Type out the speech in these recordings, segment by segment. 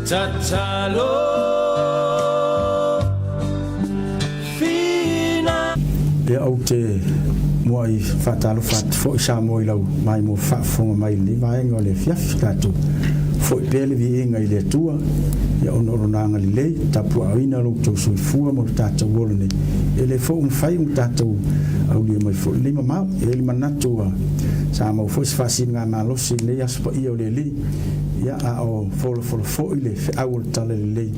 Tatalo Fina. Ia ou te muai faatalofa atu foi Samoa i lau maimoa faafofoga mai i lenei vaega o le afiafi. Tatou foi pea le viiga i le Atua ia ona o Lona agalelei, tapuaaoina lo outou soifua ma lo tatou ola nei. E le foi ua mafai ona tatou aulia mai foi lenei mamao. E i ai le manatu ua sa maua foi se faasiligamalosi i lenei aso paia o le Alii, ia a o folafola foi le feau o le Talalelei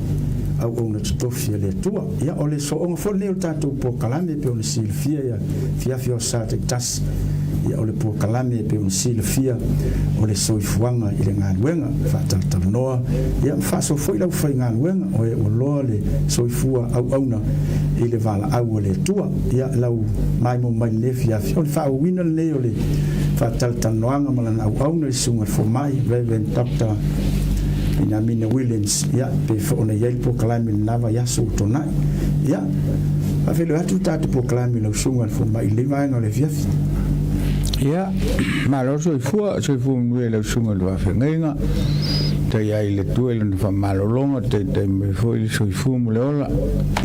auauna totofi a le Atua. Ia o le sooga foi lenei o le tatou polokalame e pei ona silafia i afiafi o aso Sa taitasi, ia o le polokalame e pei ona silafia o le soifuaga i le galuega, faatalatalanoa ia ma faasoa foi le aufaigaluega o e ua loa le soifua auauna i le valaau a le Atua. Ia lau maimoa mai lenei afiafi, o le faaauauina lenei o le faatalatalanoaga ma lana auauna i le Susuga i le Fomai, Rev. Doctor Peniamina Williams, ia, pei foi ona i ai le polokalame i lena vaiaso ua tuanai. Ia, faafeiloai atu le tatou polokalame i lau Susuga i le Fomai i lenei vaega o le afiafi. Ia, malo le soifua, soifua manuia i lau Susuga i le Faafeagaiga, tai ai le Atua i lana faamalologa, taitai mai foi le soifua ma le ola.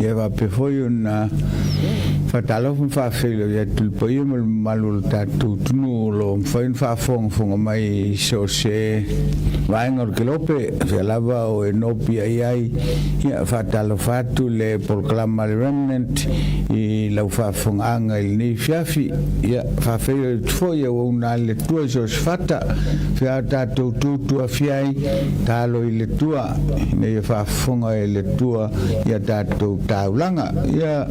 Ia faapea foi ona faatalofa ma faafeiloai atu i le paia ma le mamalu o le tatou atunuu o lo o mafai ona faafogafoga mai i so o se vaega o le kelope, fea lava o e nopiai ai. Ia faatalofa atu le polokalama a le Remnant i lau faafofogaaga i lenei afiafi. Ia faafeiloai atu foi i auauna a le Atua i so o se fata, fea o tatou tutuafi ai, talo i le Atua ina ia faafofoga e le Atua i a tatou taulaga. Ia,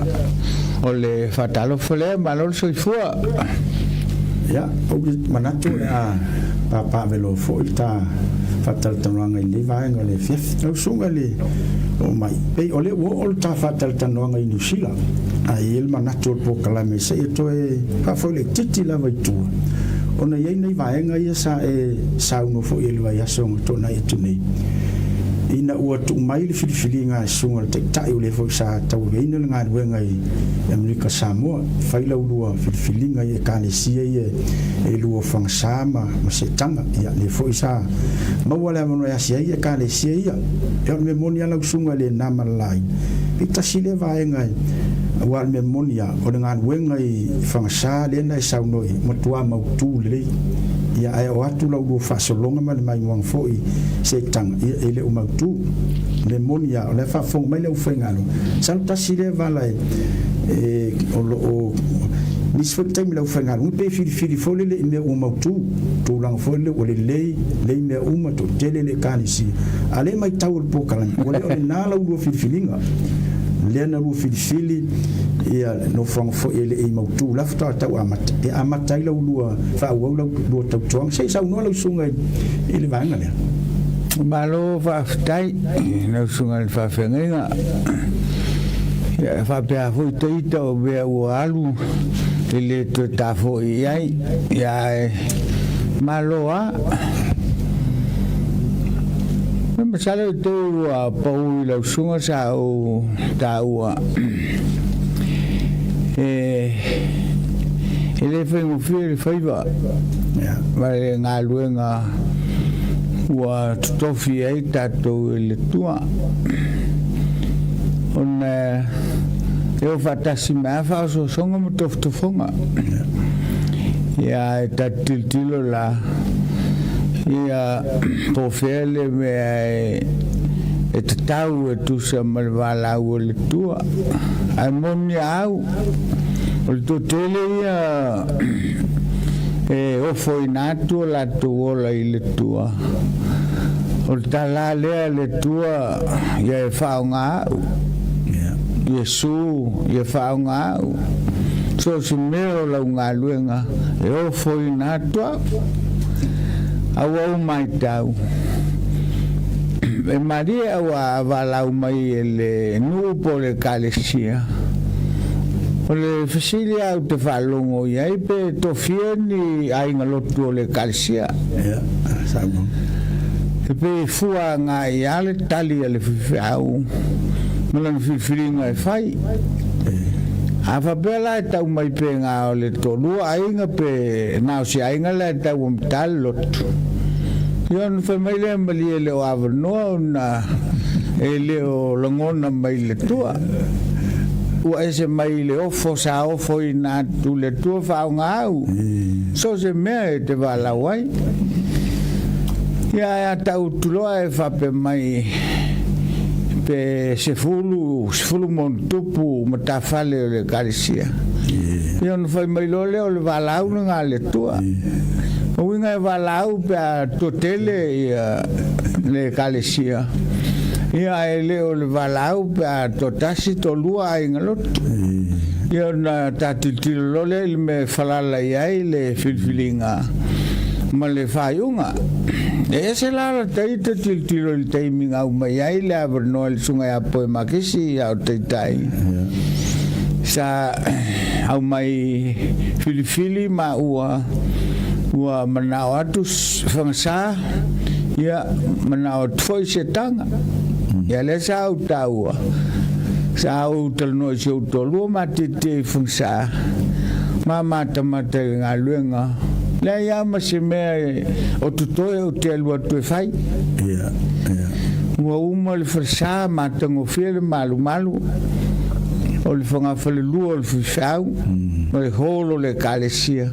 o le faatalofa lea, malo le soifua. Ia, ou te manatu o le a papaaveloa foi le ta faatalatalanoaga i lenei vaega o le afiafi. Lau Susuga i le Omai, pei o lea ua oo le ta faatalatalanoaga i Niu Sila, ae i ai le manatu o le polokalame seia toe faafoi laitiiti lava i tua, ona e i ai nai vaega ia sa e saunoa foi i ai i le vaiaso na tuanai atu nei, ina ua tuu mai le filifiliga a le Susuga i le Taitai o lea foi sa tauaveina le galuega i Amerika Samoa, fai la ulua filifiliga i Ekalesia ia e lua o Fagasa ma Setaga. Ia, lea foi sa maua le avanoa e asi ai Ekalesia ia. Ia, o le mea moni lava lau susuga e le na ma le laina, e tasi lea vaega aua o le mea moni lava, o le galuega i Fagasa lea na e saunoa i ai, matua mautu lelei. Ia, ae oo atu la ulua faasologa ma le maimoaga foi i Setaga, ia, e le o mautu. O le mea moni lava, o la e faafofoga mai le aufaigaluega, masalo tasi lea vala e o lo o nisi foi taimi le aufaigaluega pe filifili foi lele i mea ua mautu, tulaga foi lele ua lelei, lelei mea uma, toatele le ekalesia. A o lea e matau e le polokalame, ua le o lena la ulua filifiliga. Lea na lua filifili ia le nofoaga foi e le i mautu la faatoa tau amata, e amata ai la ulua faaauau la ulua tautoaga. Se i saunoa lau susuga i le vaega lea. Malo faafetai i lau susuga i le faafeagaiga. Ia, e faapea foi te ita o mea ua alu e le toe tafo'i i ai. Ia, ae malo lava. Masalo i te i ua pau i lau susuga sa ou taua e le faigofie le faiva ma le galuega ua totofi ai tatou e le Atua ona e o faatasi mai lava faaosoosoga ma tofotofoga. Ia, e tatou tilotilo la, ia, po o fea le mea e tatau e tusa ma le valaau a le Atua. Ae moni a au, o le toatele ia e ofoina atu o latou ola i le Atua. O le tala lea a le Atua, ia e faaaoga au. Iesu, ia faaaoga au. So o se mea o lau galuega e ofoina atu au. A ua ou matau, e malie a ua valaau mai e le nuu po o le ekalesia, o le fesili lava ou te faalogo i ai pe tofia ni aiga lotu o le ekalesia. E pei e fua agai lava le tali a le faifeau ma lana filifiliga e fai. A faapea la e tau mai pe na o le toalua aiga pe na o se aiga la e tau amata le lotu. Ia ona fai mai lea, Malie e le o avanoa ona e le o lagona mai le Atua. Ua ese mai le ofo sa ofoina atu le Atua faaaoga au, so o se mea e te valaau ai. Ia ae a tau atu loa e faapea mai pe 10, 10+ matafale o le Ekalesia. Ia ona fai mai loa lea o le valaau lena a le Atua. O uiga e valaau pe a toatele ia le Ekalesia, ia ae le o le valaau pe a toatasi, toalua aiga lotu. Ia ona ta tilotilo loa lea i le mea e falala i ai le filifiliga ma le faaiuga. E ese la la taita tilotilo i le taimi na aumai ai le avanoa i le Susuga ia Poe Makisi a o Taitai. Sa aumai filifili ma ua ua manao atu Fagasa, ia manao atu foi Setaga. Ia lea sa ou taua, sa ou talanoa i si ou toalua ma tietie i Fagasa, ma matamata i le galuega. Leai lava ma se mea o totoe ou te alu atu e fai. Ua uma le falesa, matagofie le malumalu o le fogafalelua o le faifeau ma le hall o le Ekalesia.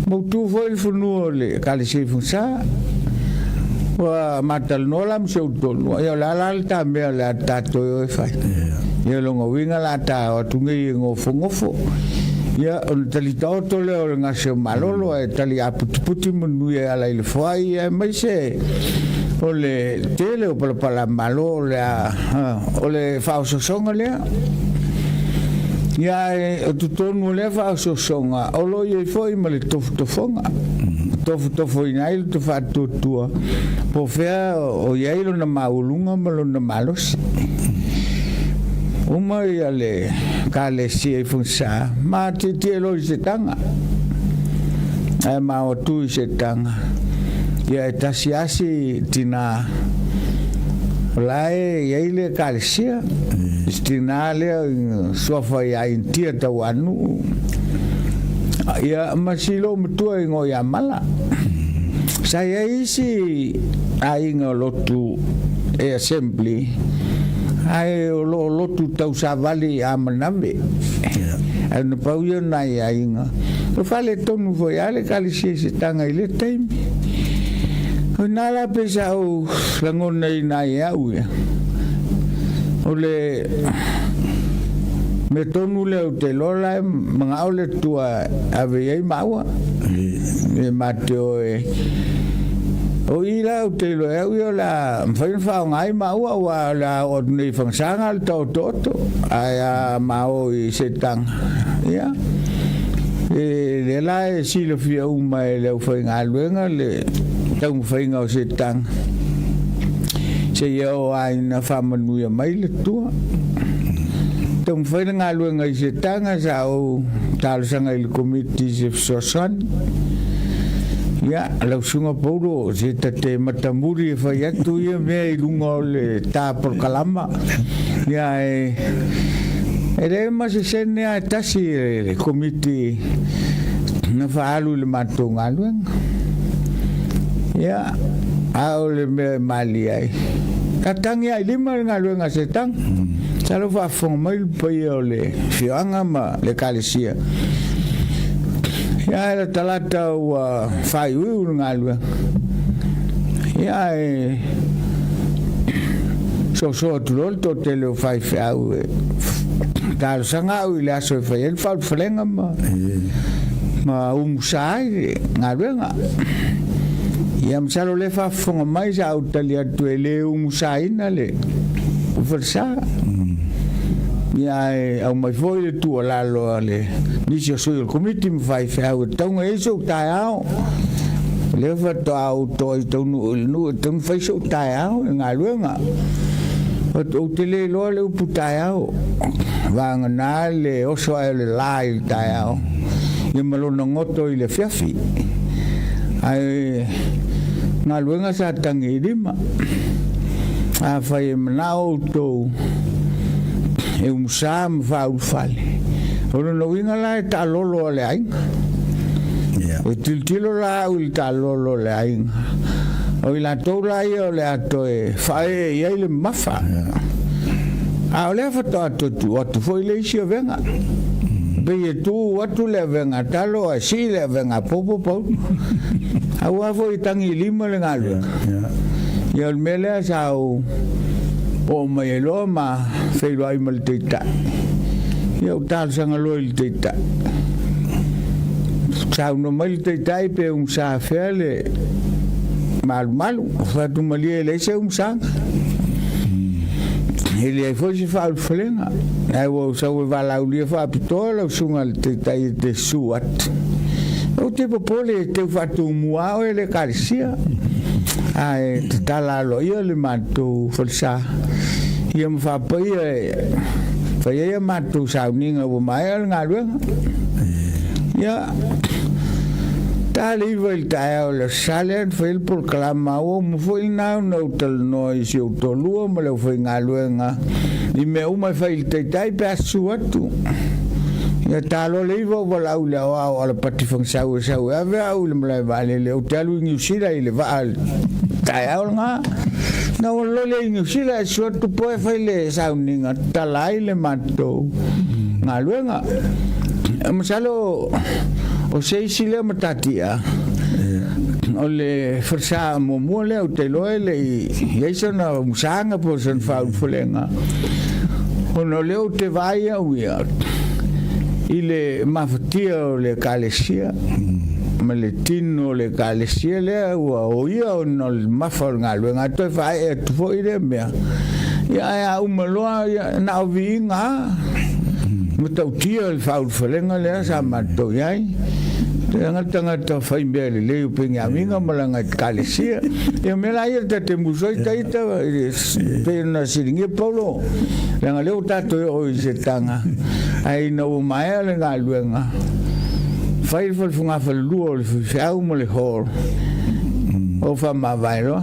Mautu foi le fanua o le Ekalesia i Fagasa. Ua matalanoa la ma si ou toalua, ia o le a la le ta mea o le a tatou e o e fai. Ia o lona uiga o le a ta o atu nei e nofonofo. Ia ona tali taoto lea o le gase o Malolo ae tali aputiputi manuia e ala i le foai aemaise o le tele o palapala malo o le a o le faaosoosoga lea. Ia ae o totonu o lea faaosoosoga o lo o i ai foi ma le tofotofoga. Tofotofoina ai le faatuatua po o fea o i ai lona maualuga ma lona malosi. Uma ia le Ekalesia i Fagasa, ma tietie loa i se taga, ae ma o atu i se taga. Ia e tasi asi tina o la e i ai le Ekalesia, si tina lea suafa ia Initia Tauanuu, ia ma si lou matua i Goiamala. Sa i ai isi aiga o lotu e assembly, ae o lo o lotu tausavali a Manave. Ae na pau ia o nai aiga. O faaletonu foi lava le Ekalesia i se taga i lea taimi. O ina la pei sa ou lagonaina ai e au ia, o le mea tonu lea ou te iloa la e manao le Atua e ave i ai maua. E ma te o e O i la ou te iloa e au ia o le a mafai ona faaaoga ai maua aua o le a oo atu nei i Fagasaga le taotooto ae a ma o i Setaga ia e lea la e silafia uma e le aufaigaluega le taumafaiga o Setaga seia oo lava ina faamanuia mai le Atua. Taumafai le galuega i Setaga sa ou talosaga i le Komiti i se fesoasoani. Ia, lau Susuga Paulo, se ta te matamuli e fai atu ia mea i luga o le ta polokalama. Ia, e, e leai ma se sene lava e tasi e le Komiti na faaalu i le matou galuega. Ia, a o le mea e malie ai, sa tagi lava i lima le galuega a Setana. Masalo o faafofoga mai le paia o le afioaga ma le Ekalesia. Ia, ae latalata ua faaiuiu le galuega. Ia, ae soso atu loa le toatele o faifeau e talosaga au i le aso e fai ai le faaulufalega ma, ma umusa ai le galuega. Ia, masalo o lea e faafofoga mai sa ou tali atu e le umusaina le falesa. Ia, ae aumai foi le tuualalo a le nisi o sui o le Komiti ma faifeau e tatau ona i ai sou taeao. O lea faatoa ou toa i taunuu i le nuu e tatau ona fai sou taeao i le galuega. Ou te le iloa le upu taeao, vagana le oso ae o le la i le taeao ia ma lona goto i le afiafi. Ae galuega sa tagi i lima. Afai e manao outou e umusa ma faaulufale, o lona uiga la e taalolo a le aiga. E tilotilo la au i le taalolo o le aiga. O i latou la ia o le a toe faaee i ai le mamafa. A o lea faatoa toe tuu atu foi le isi avega. Pei e tuu atu le avega talo ae sii le avega popo pauli. Aua foi e tagi i lima le galuega. Ia o le mea lea sa ou oo mai ai loa ma feiloai ma le Taitai. Ia ou talosaga loa i le Taitai. Saunoa mai le Taitai pe umusa fea le malumalu. Ou fai atu, malie e leai se umusaga. E leai foi se faaulufalega. Ae ua ou sau e valaaulia faapitoa lau susuga i le Taitai e te susu atu. Ou te popole e teu faatumua oe le Ekalesia. Ae tatala aloaia le matou falesa ia ma faapaia e fai ai a matou sauniga ua maea le galuega. Ia, ta le 9 i le taeao i le Aso Sa lea na fai ai le polokalama, ua uma foi lena ona ou talanoa i si ou toalua ma le aufaigaluega i mea uma e fai i le taitai pe a susu atu. Ia ta loa le 9 ou valaau i le aoao o Alapati Fagasau e sau e ave au i le malae vaalele ou te alu i Niu Sila i le vaa i le taeao lena. Na ou alu loa lea i Niu Sila e susu atu po e fai le sauniga tatala ai le matou galuega. Masalo o se isi lea matatia o le falesa muamua lea ou te iloa e le i i ai sona musaga po o sona faaulufalega ona o lea ou te vaai au ia i le mafatia o le Ekalesia ma le tino o le Ekalesia lea ua oia ona o le mafa o le galuega ae toe faaee atu foi lea mea. Ia ae a uma loa ia na o viiga lava. Matautia le faaulufalega lea sa matou i ai. Leaga le tagata fai mea lelei o Peniamina ma lana ekalesia. Ia mea la ia ta te musu ai taita pei ona siligia Paulo. Leaga lea ua tatou oo i se taga ae ina ua maea le galuega fai le falefugafalelua o le faifeau ma le hall ou faamavae loa.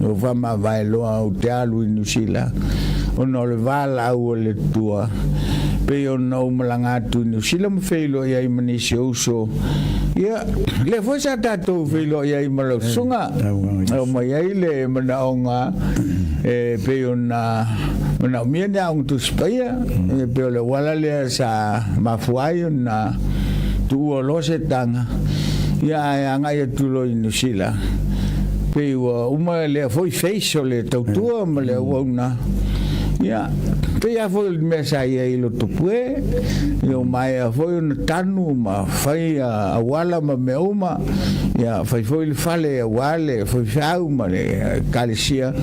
Ou faamavae loa ou te alu i Niu Sila ona o le valaau a le Atua pei ona ou malaga atu i Niu Sila ma feiloai ai ma nisi o uso. Ia, lea foi sa tatou feiloai ai ma lau susuga, e omai ai le manaoga e pei ona manaomia ni aoga Tusi Paia, e pei o le auala lea sa mafua ai ona tuua loa se taga, ia ae agai atu loa i Niu Sila, pei ua uma lea foi phase o le tautua ma le auauna. Ia, pei lava foi o le mea sa i ai i Lotopue, ia ua maea foi ona tanu ma fai auala ma mea uma, ia fai foi le fale aua le faifeau ma le ekalesia,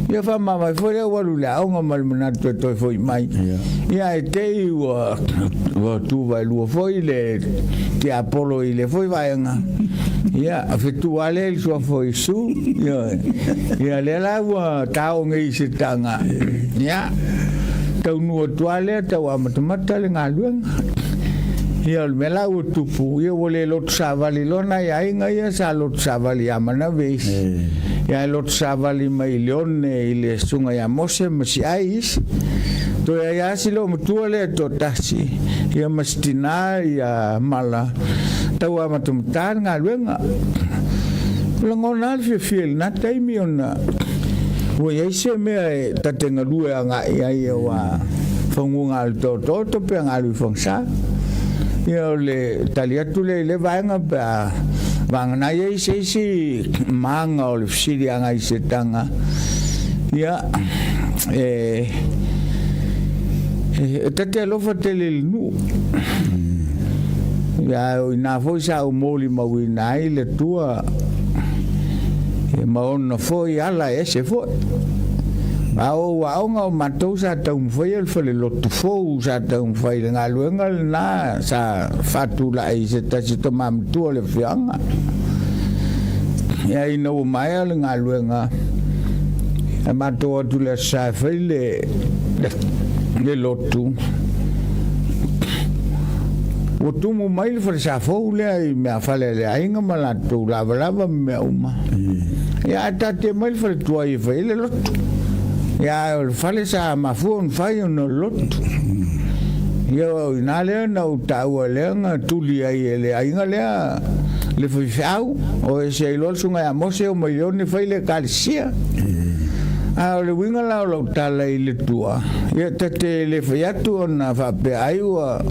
ia faamavae foi lea ua alu i le aoga ma le manatu e toe foi mai. Ia ae te i ua tu vaelua foi le tiapolo i lea foi vaega, ia fetu lava lea i le suafa o Iesu, ioe. Ia lea la ua tao nei i se taga, ia, taunuu atu lava lea tau amatamata le galuega. Ia o le mea la ua tupu, ia ua le loto savali loa nai aiga ia sa loto savali ia Manave isi. Ia ae loto savali mai i Leone i le susuga ia Mose ma Siai isi. Toe ai lava si loomatua lea e toatasi, ia ma si tinā ia Mala, tau amatamata le galuega. Lagona lava le fiafia i lena taimi ona ua i ai se mea e ta te galue agai ai aua faguga a le tootooto pe galu i Fagasa. Ia o le tali atu lea i lea vaega pe a vagana ai ai se isi maga o le fesili agai i se taga, ia e e ta te alofa tele i le nuu. Ia o ina foi sa ou molimauina ai le Atua ma ona foi ala e ese foi. A o ou aoga o matou sa taumafaia le falelotu fou sa taumafai i le galuega lena sa faatulai i se tasi tama matua o le afioaga. Ia ina ua maea le galuega, e matou atu i le Aso Sa e fai le le lotu, ua tumu mai le falesa fou lea i meafale a le aiga ma latou lavalava ma mea uma. Ia ae taatia mai le faletuai e fai ai le lotu. Ia ae o le fale sa mafua ona fai ona o le lotu. Ia o i ina lea na ou taua lea na tuli ai e le aiga lea le faifeau, o ese ai loa le susuga ia Mose o mai le one fai le ekalesia. A o le uiga la o lau tala i le tua, ia ta te le fai atu ona faapea ai ua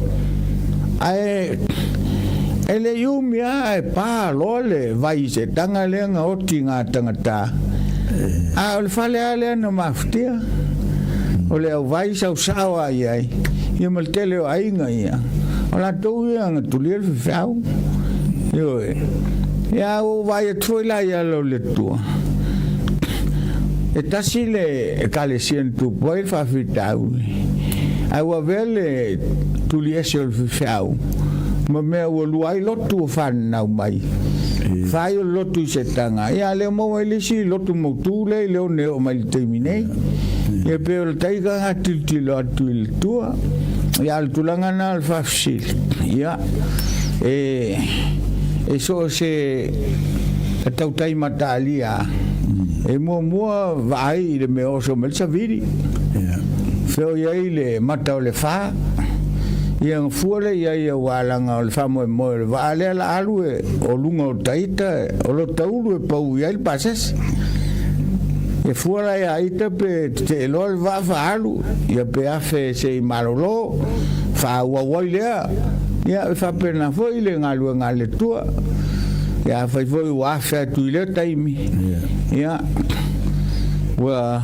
ae e le i umi lava ae pa loa le vai i se taga lea na oti gatagata. A o le fale lava lea na mafutia, o le auvai sausao lava i ai, ia ma le tele o aiga ia, o latou ia na tulia le faifeau. Ioe. Ia, ua ou vaai atu foi la i ala o le Atua. E tasi le ekalesia na tupu ai le faafitauli, ae ua avea le tuliese o le faifeau ma mea ua lua ai lotu ua fananau mai. Fai o le lotu i se taga, ia a le o maua ai le isi lotu mautu lea i le one e oo mai i le taimi nei. Ia pei o le taika na tilotilo atu i le Atua. Ia a o le tulaga lena o le faafesili, ia e e so o se tautai mataalia e muamua vaai i le mea oso mai le savili. Fea o i ai le mata o le fa, ia ona fua lea i ai aua leaga o le faamoemoe o le vaa lea la alu e o luga o ta ita o lo taulu e pau i ai le pasese. E fua la ia ita pe tetee loa le vaa faaalu, ia pe afe se i malolo, faaauau ai lea. Ia e faapena foi le galuega a le Atua. Ia afai foi ua afe atu i lea taimi, ia ua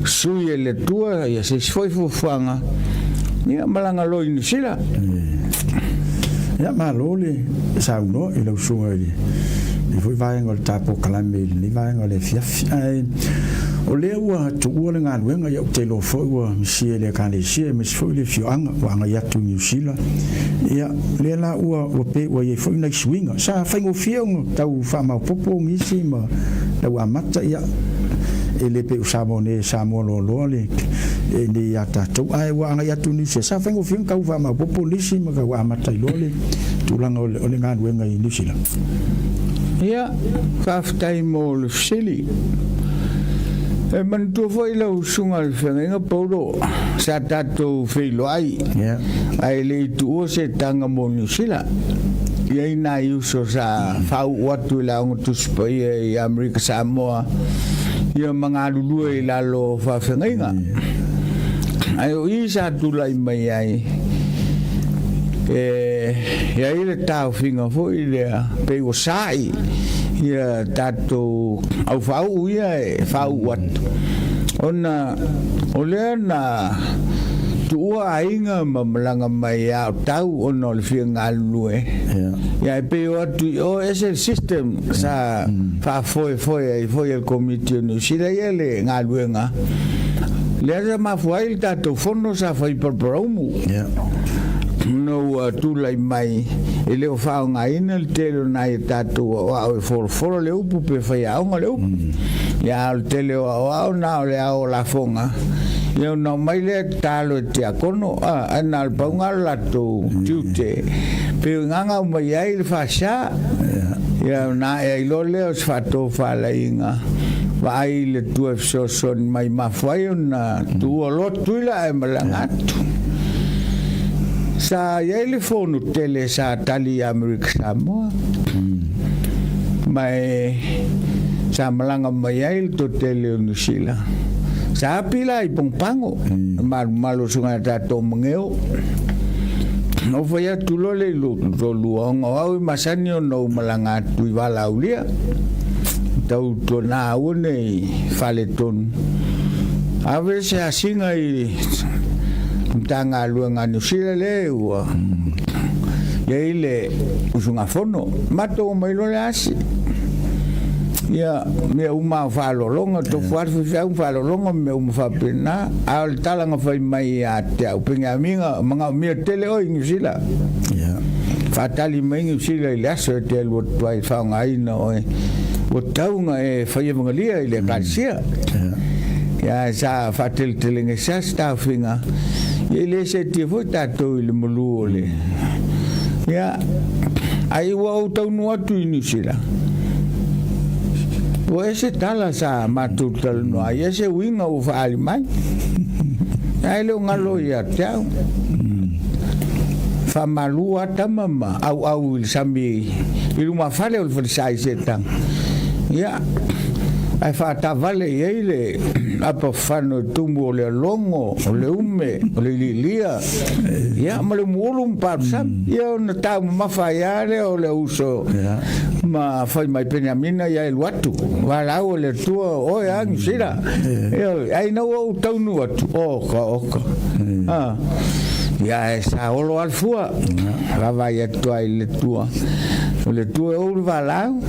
sui e le Atua ia se isi foi fuafuaga, ia malaga loa i Niu Sila. Ia malo le saunoa i lau susuga i lenei foi vaega o le ta polokalame i lenei vaega o le afiafi. Ae o lea ua tuua le galuega, ia ou te iloa foi ua misia e le Ekalesia aemaise foi le afioaga ua agai atu i Niu Sila. Ia lea la ua ua pei ua i ai foi nai suiga. Sa faigofie ona tau faamaopoopo nisi ma tau amata, ia e le pei o Samoa nei e Samoa loaloa le e nei ia tatou, ae ua agai atu i Niu Sila. Sa faigofie ona tau faamaopoopo nisi ma tau amata ai loa le tulaga o le galuega i Niu Sila. Ia, faafetai mo le fesili. E manatua foi lau susuga i le feagaiga Paulo sa tatou feiloai ae le i tuua se taga mo Niu Sila. E i ai nai uso sa faauu atu i le Aoga Tusi Paia i Amerika Samoa ia ma galulue i lalo o faafeagaiga. Ae o i sa tulai mai ai e i ai le taofiga foi lea pei ua sa'i ia tatou aufaauu ia e faauu atu ona o lea na tuua aiga ma malaga mai a o tau ona o le fia galulue. Ia e pei o atu i o ese le system sa faafoefoe ai foi e le Komiti o Niu Sila ia le galuega lea sa mafua ai le tatou fono sa fai i Paraparaumu. Ona ua tulai mai e le o faaaogaina le tele o nai a tatou aoao e folafola le upu pe faiaoga le upu. Ia a o le tele o aoao na o le ao o lafoga, ia ona omai lea tatalo e tiakono, ae na o le pau lena o le latou tiute. Pei o i ina na aumai ai le faasa. Ia ona ae ai loa lea o se faatofalaiga vaai i le Atua e fesoasoani mai mafua ai ona tuua loa Tutuila ae malaga atu. Sa i ai le fono tele sa tali i Amerika Samoa ma e sa malaga mai ai le toatele o Niu Sila. Sa api la i Pagopago, le malumalu o susuga ia tatou Mageo. Na ou fai atu loa lea i lou toalua, ona o au e masani ona ou malaga atu i Valaulia, tau tuana aua ne i faletonu. Ave se asiga i Matagaluega a Niu Sila lea ua i ai le usugafono. Matou omai loa le asi. Ia, mea uma o faaaloaloga, tofu atu faifeau ma faaaloaloga ma mea uma faapena. A o le tala na fai mai ia te au, Peniamina, manaomia tele oe i Niu Sila. Faatali mai Niu Sila i le aso e te alu atu ai e faaaogaina oe. Ua tatau ona e faia magalia i le Ekalesia. Ia, ae sa faateletelegese se taofiga, ia e le seetia foi tatou i le malu o le... Ia, ae ua ou taunuu atu i Niu Sila, ua ese tala sa matou talanoa ai, ese uiga ua faaali mai. Ae le o galo ia te au. Faamalu lava tama ma auau i le sami i lumafale o le falesa i Setaga. Ia, ae faatavale i ai le apafano i tumu o le alogo, o le ume, o le iliilia, ia, ma le umuulu ma palusami. Ia, ona taumamafa ai lava lea o le uso ma fai mai Peniamina, ia e alu atu, valaau a le Atua, oe a Niu Sila. Ioe, ae ina ua ou taunuu atu, oka, oka. A, ia, ae sa olo lava le fua. Vaavaai atu ai i le Atua. O le Atua e ou le valaau.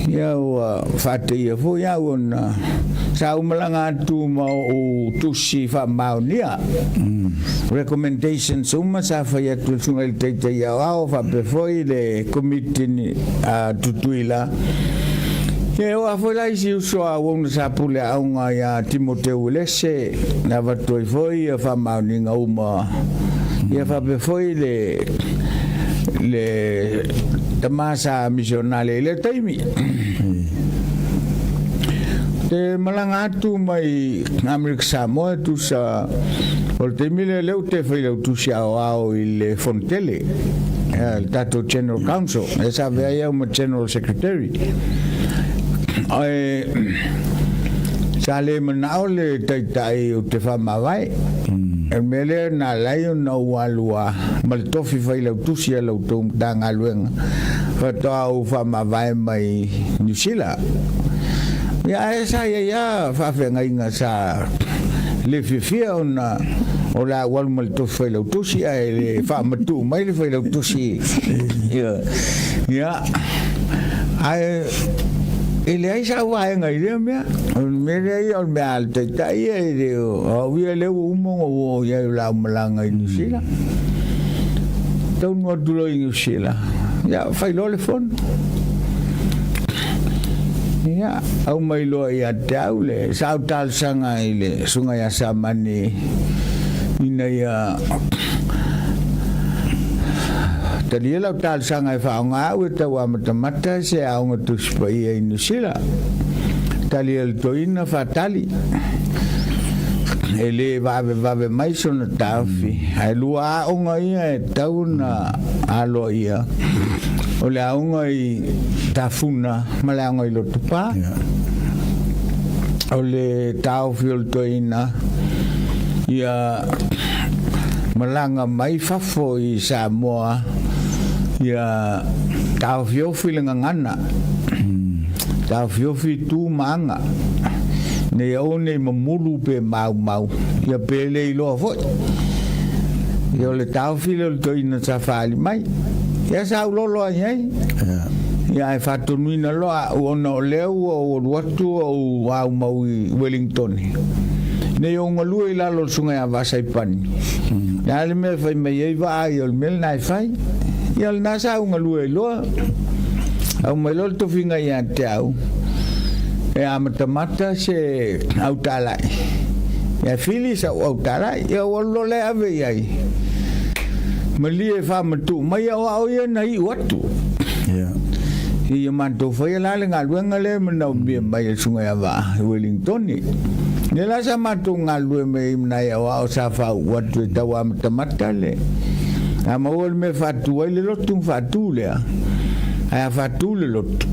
Ia ua faateia foi au ona sa ou malaga atu ma ou tusi faamaonia. Recommendations uma sa fai atu e le Susuga i le Taitai Aoao faapea foi le Komiti a Tutuila. Ia e oo lava foi la isi uso a auauna sa pule aoga ia Timoteo Uelese na avatu ai foi ia faamaoniga uma ia faapea foi le le tama sa misionale i lea taimi. Te malaga atu mai Amerika Samoa e tusa o le taimi lea lea ou te failautusi aoao i le Fonotele, le tatou General Council, e sa avea ai au ma General Secretary. Ae sa le manao le taitai ou te faamavae. O le mea lea na ala ai ona ou alu a ma le tofi failautusi a la outou Matagaluega faatoa ou faamavae mai Niu Sila. Ia ae sa i ai lava faafeagaiga sa le fiafia ona o le a ou alu ma le tofi failautusi ae le faamatuu mai le failautusi. Ia, ae e leai sau vaega i lea mea. O le mea lea ia, o le mea a le taitai ia, e le o au ia lea ua uma ona ou oo i ai o le a ou malaga i Niu Sila. Taunuu atu loa i Niu Sila, ia fai loa le fono. Ia, aumai loa ia te au le sa ou talosaga i le susuga ia Samani ina ia talia lau talosaga e faaaoga au e tau amatamata se aoga Tusi Paia i Niu Sila. Tali a le toeaina faatali. E le vavevave mai sona taofi, ae lua aoga ia e tatau ona aloaia, o le aoga i Tafuna ma le aoga i Lotopa. O le taofi o le toeaina ia malaga mai fafo i Samoa ia taofiofi le gagana, taofiofi tu ma aga, nei aua nei mamulu pe maumau, ia pe le iloa foi. Ia o le taofi lea o le toeaina sa faaali mai. Ia sa ou lolo ai ai. Ia ae faatonuina loa au ona o lea ua ou alu atu ou aumau i Wellingtone. Nei ou galue i lalo o le susuga ia Vaasaipani. Le a le mea e fai mai ai vaa ia o le mea lena e fai. Ia o lena sa ou galue ai loa. Aumai loa le tofiga ia te au e amatamata se autalai. Ia fili sau autalai. Ia ua alu loa lea ave i ai. Malie e faamatuu mai o au ia na iu atu. Yeah. Ia matou faia la le galuega lea e manaomia mai e le Susuga ia Vaa i Wellingtone. Lea la sa matou galulue mai ai ma nai aoao sa faauu atu e tau amatamata le a maua le mea e faatu ai le lotu ona faatu lea. Ae a faatu le lotu,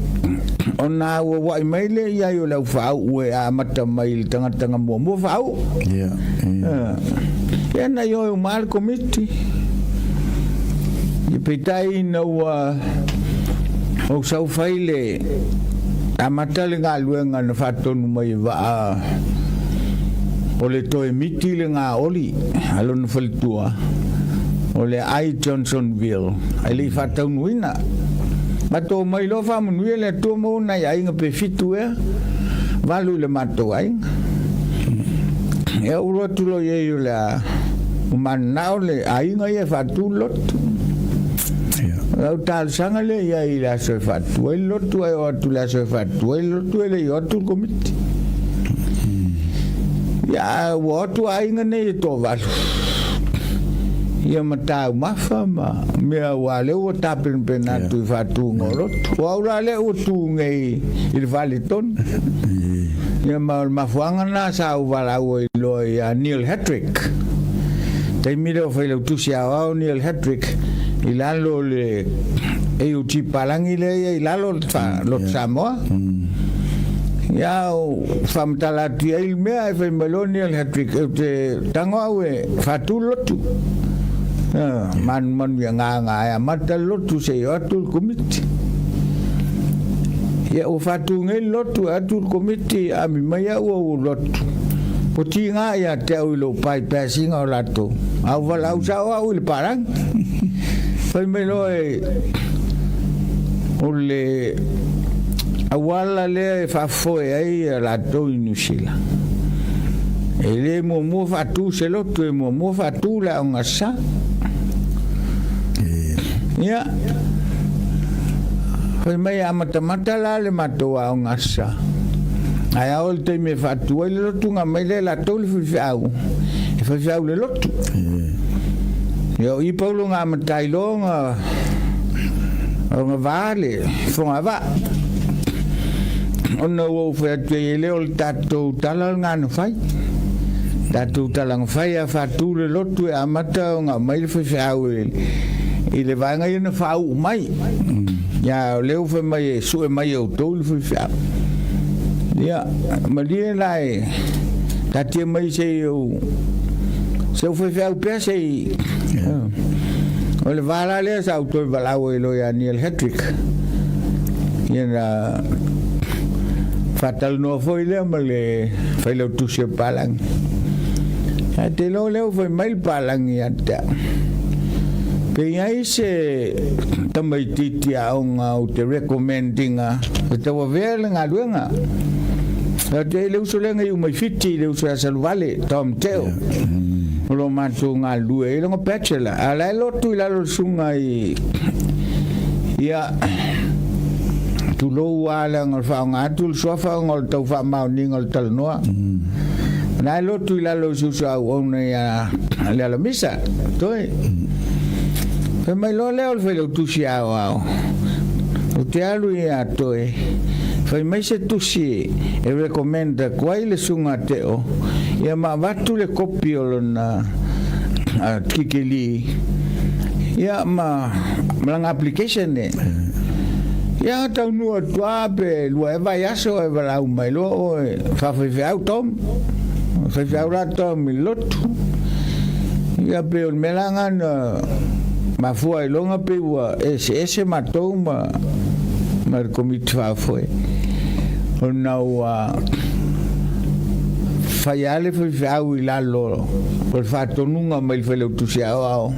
ona auauai mai lea i ai o le au faauu e amata mai i le tagata na muamua faauu. Yeah. Yeah. Ia na ioe uma lava le komiti. Ia peitai ina ua ou sau fai le amata le galuega na faatonu mai e vaa o le toe miti le gaoli a lona faletua o le I Johnsonville ae le i faataunuina. Matou omai loa faamanuia le Atua maua nai aiga pe fitu ea, valu i le matou aiga. Ia ou alu atu loa i ai o le a ua mananao le aiga ia e faatu le lotu. O lau talosaga lea i ai i le aso e faatu ai le lotu, ae oo atu i le aso e faatu ai le lotu e le i o atu le komiti. Ia ua o atu aiga nei e toavalu. Ia ma taumafa ma mea aua lea ua tapenapena atu i faatuga o lotu. O au la lea ua tu nei i le faletonu. Ia ma o le mafuaaga lena sa ou valaau ai loa ia Neil Hetrick. Taimi lea o Failautusi Aoao Neil Hetrick i lalo o le AOG palagi lea ia i lalo le Lotu Samoa. Ia ou faamatala atu i ai le mea ae fai mai loa Neil Hattrick ou te tago au e faatu le lotu. Manumanu i agaga ae amata le lotu se i o atu le komiti. Ia ua faatu nei le lotu e atu le komiti ami mai au au lotu. Ua tiga ia te au i lou bypass-iga o latou. A ua valaau sao au i le palagi. Fai mai loa e o le auala lea e faafofoe ai a latou i Niu Sila. E le muamua faatu se lotu, e muamua faatu le aoga sa. Ia, fai mai e amatamata la le matou aoga sa. Ae a oo i le taimi e faatu ai le lotu, na aumai lea e latou le faifeau, e faifeau i le lotu. Ia o i Paulo na amata ai loa ona ona va le fogavaa. Ona ua ou fai atu ai, e le o le tatou tala lena na fai. Tatou tala na fai a faatu le lotu e amata ona aumai le faifeau i le vaega ia na faauu mai. Ia o lea ua fai mai e sue mai e outou le faifeau. Ia, malie la e taatia mai se i ou se ou faifeau pea se i O le va la lea sa ou toe valaau ai loa ia Neil Hetrick. Ia na faatalanoa foi lea ma le failautusi o Palangi. Ae te iloa lea ua fai mai le Palangi ia te au. Pe i ai se tamaitiiti aoga ou te recommend ina e tauavea le galuega. Atu ai le uso lea na iu mai Fiti, le uso ia Saluvale, Tom Teo. O lo matou galulue ai lona bachelor. A o la e lotu i lalo o le susuga i ia tulou lava leaga o le faaaoga atu le suafa ona o le tau faamaoniga o le talanoa. O la e lotu i lalo o si uso auauna ia Lealamisa, Toi. Fai mai loa lea o le failautusi aoao, ou te alu ia Toi, fai mai se tusi e recommend atu ai le susuga Teo ia ma avatu le kopi o lona kikili ia ma lana application e. Ia taunuu atu lava pe lua ea vaiaso ae valaau mai loa oe faafaifeau Tom. Faifeau la Tom i le lotu. Ia pei o le mea la lena na mafua ai loa pei ua eseese matou ma ma le Komiti Faafoe ona ua fai lava le faifeau i lalo o le faatonuga mai le Failautusi Aoao.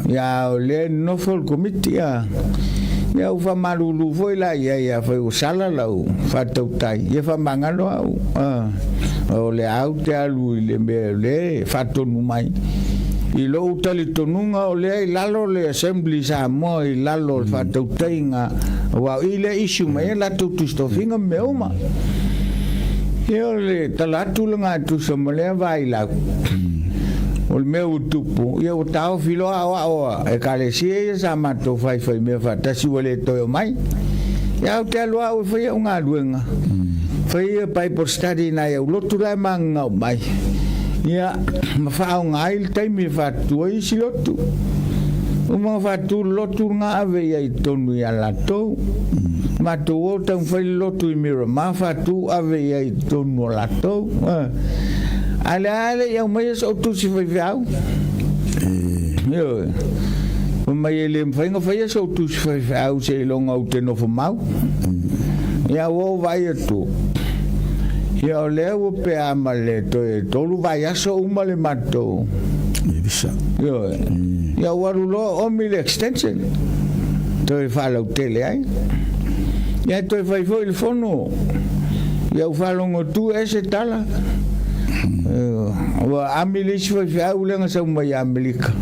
Ia o lea e nonofo le Komiti a ia ua faamalulu foi la i ai afai ua sala lau faatautai ia faamagalo au. O le a ou te alu i le mea o lea e faatonu mai. I lou talitonuga o lea i lalo le Assembly Samoa i lalo o le faatautaiga aua o i lea issue mai ai latou tusitofiga ma mea uma. Ia o le tala atu lena e tusa ma lea vailau. O le mea ua tupu, ia ua taofi loa aoao a Ekalesia ia sa matou faifaimea faatasi ua le toe omai. Ia ou te alu au e fai au galuega. Fai ia Bible study nai au lotu la e magagau mai. Ia, ma faaaoga ai le taimi e faatu ai isi lotu. Uma ona faatu le lotu lena ave i ai i totonu ia latou. Matou o taumafai le lotu i Miramar faatu ave i ai i totonu o latou. A o le a le i aumaia sou tusi faifeau? Ioe. Fai mai e le mafai ona faia sou tusi faifeau seiloga ou te nofo mau. Ia ua ou vaai atu, ia o lea ua pea ma le toe tolu vaiaso uma le matou. Visa. Ioe. Ia ua alu loa omi le extension. Toe faalautele ai. Ia toe fai foi le fono. Ia ua faalogo atu e ese tala. Ua ami le isi faifeau lea na sau mai Amerika.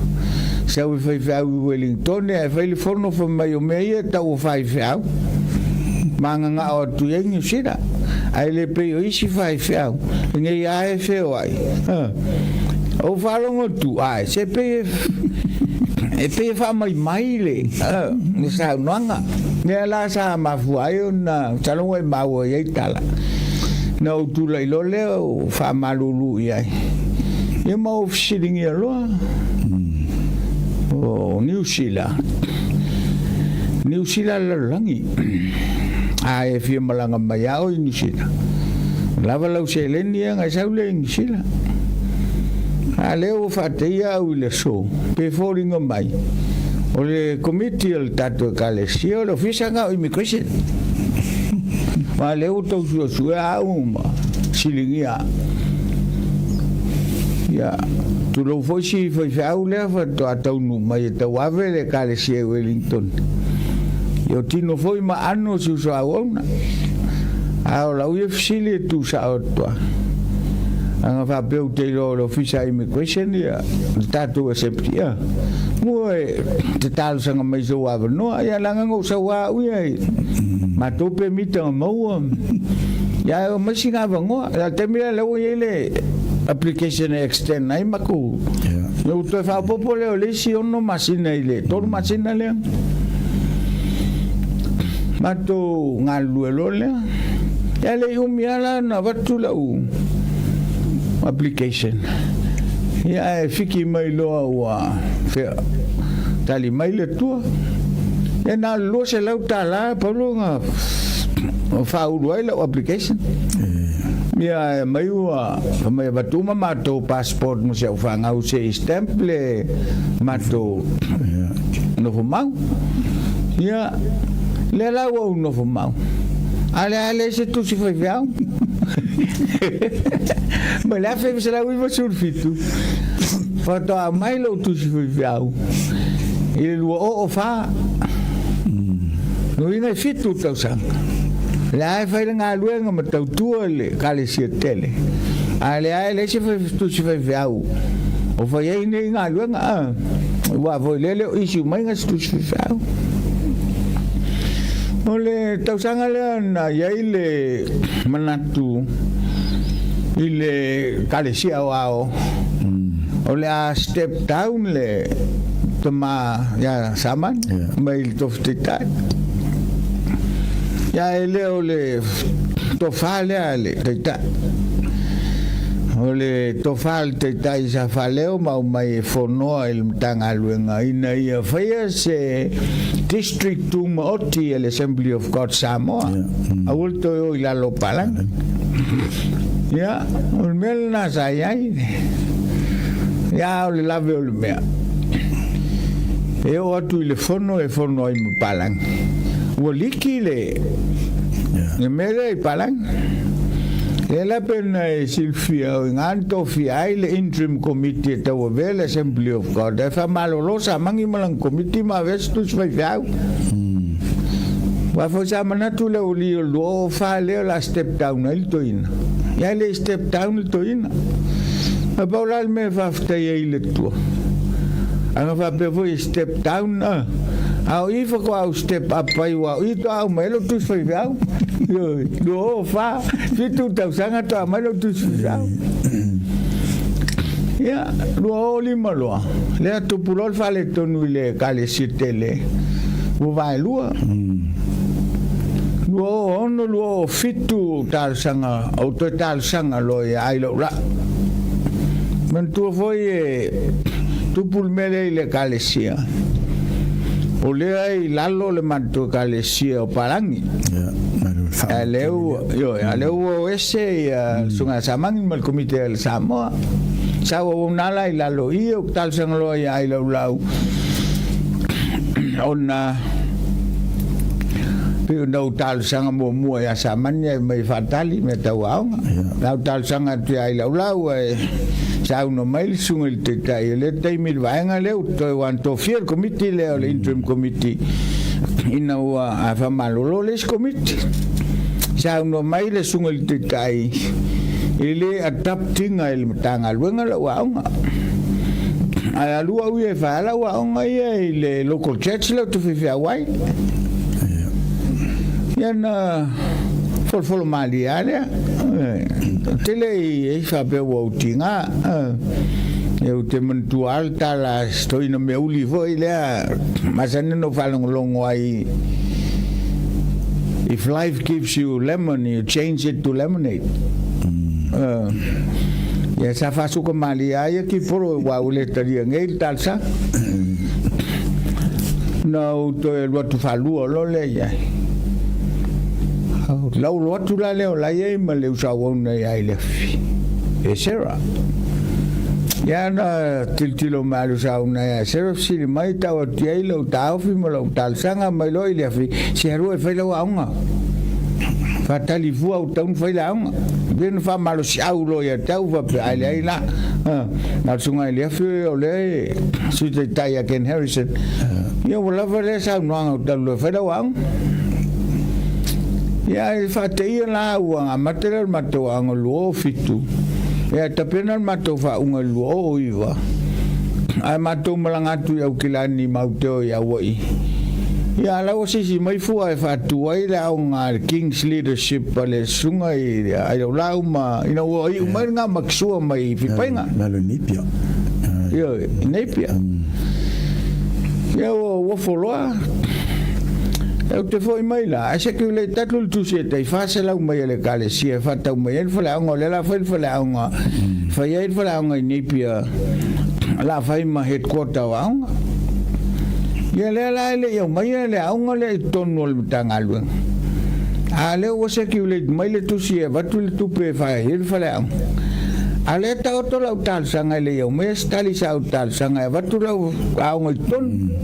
Sau e faifeau i Wellington ae fai le fono fai mai o mea ia e tau o faifeau. Magagao atu i ai Niu Sila. Ae le pei o isi faifeau lenei lava e feoai. Ou faalogo atu, ae se pei e e pei e faamaimai le le saunoaga. Lea la sa mafua ai ona masalo ua e maua i ai tala. Na ou tulai loa lea ou faamalulu i ai. Ia ma ou fesiligia loa o Niu Sila. Niu Sila le lalolagi. A e fia malaga mai a oe i Niu Sila, lava lau seleni ia ona e sau lea i Niu Sila. A lea ua faateia au i le aso, pe foliga mai, o le komiti a le tatou Ekalesia, o le Ofisa lena o Immigration. Aua o lea ua tau suesuea au ma siligia au. Ia, tulou foi si faifeau lea faatoa taunuu mai e tauave le Ekalesia i Wellington. Ia o tino foi ma ano o si uso auauna. A o lau ia fesili e tu sao atu lava. Ana faapea ou te iloa o le Ofisa Immigration ia le tatou Assembly ia. Mua e te talosaga mai i sou avanoa ia leaga na ou sau lava au ia i matou pemita na maua. Ia e omai sina avanoa. Ia le taimi lea lea ua i ai le application e extend ai matou. Ia ua toe faaopoopo lea o le isi 6 masina i le 3 masina lea. Matou galulue loa lea. Ia le i umi lava la ona avatu lau application. Ia ae fiki mai loa ua fea tali mai le Atua. Ia na o le $200 pau loa na faaulu ai lau application. Ia ae mai ua fai mai avatu uma matou passport ma si au fanau se i stamp le matou nofo mau. Ia, lea la ua ou nofo mau. A o le a leai se tusi faifeau. Mai le 1997, faatoa aumai lou tusi faifeau i le 2004. Lona uiga e 7 tausaga. O lea e fai le galuega ma tautua i le Ekalesia tele, a o lea e leai se tusi faifeau o fai ai nei galuega. Aua foi lea e le o issue mai se tusi faifeau. O le tausaga lea na i ai le manatu i le Ekalesia Aoao o le a step down le tama ia Samani mai le tofi taitai. Ia e le o le tofa lea a le taitai. O le tofa a le taitai sa faaleo ma aumai e fonoa i le Matagaluega ina ia faia se District Tumaoti a le Assembly of God Samoa. Aua le toe o i lalo o Palagi. Ia, o le mea lena sa i ai. Ia, o le lave o le mea. E oo atu i le fono e fono ai ma Palagi. Ua liki le, le mea lea i Palagi. Lea la pei ona e silafia, o i ina na tofia ai le Interim Committee e tauavea le Assembly of God, ae faamalolo sa magi ma lana komiti ma avea se tusi faifeau. Aua foi sa manatu le aualii o le 2004 lea o le a step down ai le toeaina. Ia e le i step down le toeaina. Ae pau la le mea e faafetai ai i le Atua. Ana faapea foi e step down, a o i faatoa au step up ai, aua o i toa aumai ai lou tusi faifeau. Ioe, 2004, 7 tausaga toa aumai lou tusi faifeau. Ia, 2005 loa, lea tupu loa le faaletonu i le Ekalesia tele, ua vaelua. 2006, 2007 talosaga, ou toe talosaga loa ia ai lou laa. Manatua foi e tupu le mea lea i le Ekalesia, o lea e i lalo le matou Ekalesia o Palagi. A lea ua, ioe, a lea ua o ese ia le Susuga ia Samagi ma le Komiti a le Samoa. Sa auauna la i lalo i i, ou te talosaga loa ia Ailaulau ona pei ona ou talosaga muamua ia Samani ae mai faatali mea tau aoga. Na ou talosaga atu ia Ailaulau ae saunoa mai le susuga i le Taitai o lea taimi i le vaega lea ua toe ua tofia le komiti lea o le interim committee ina ua faamalolo le isi komiti. Saunoa mai le susuga i le Taitai e le adapt ina e le Matagaluega lau aoga. Ae alu au ia e fai lau aoga ia i le local church lea ou te faifeau ai. Ia na folofolo malie lava lea. Ou te le i faapea ua ou tiga. Ia ou te manatua lava le tala a si toeaina meauli foi lea masani ona ou faalogologo ai, If life gives you lemon, you change it to lemonade. Ia sa faasuka malie lava ia Kipolo aua ua le talia nei le talosaga. Na ou toe alu atu faalua loa lea i ai. Laulo atu la lea o la i ai ma le uso auauna ia Aileafi, e Sarah. Ia na tilotilo mai a le uso auauna ia Sarah fesili mai, tau atu i ai lau taofi ma lau talosaga mai loa Aileafi, se alu e fai lau aoga. Faatali fua ua tatau ona fai le aoga. Pei ona faamalosiau loa ia te au faapea, ae leai la. Na o le susuga ia Aileafi o lea e Sui Taitai ia Ken Harrison. Ia ua lava lea saunoaga ua talu loa e fai lau aoga. Ia ae faateia la ua amata lea o le matou aoga i le 2007. Ia e tapena le matou faauga i le 2009. Ae matou malaga atu i Aukilani ma Auteo i Aua'i. Ia a la ua sisi mai fua e faatu ai le aoga a le King's Leadership a le susuga i Ailaulao ma ina ua iu mai le gamakisua mai Fipaiga. Lalo i Napier. Ioe, i Napier. Ia ua uofo loa. Ou te foi mai la, ae circulate atu le tusi e tai 400 mai a le Ekalesia e faatau mai ai le faleaoga, o lea la fai le faleaoga, fai ai le faleaoga i Napier, la fai ma headquarter o aoga. Ia lea la e le i aumaia le aoga lea i totonu o le Matagaluega. A lea ua circulate mai le tusi e avatu le tupe e fai ai le faleaoga. A lea e taoto lau talosaga e le i aumaia se tali sa ou talosaga e avatu lau aoga i totonu.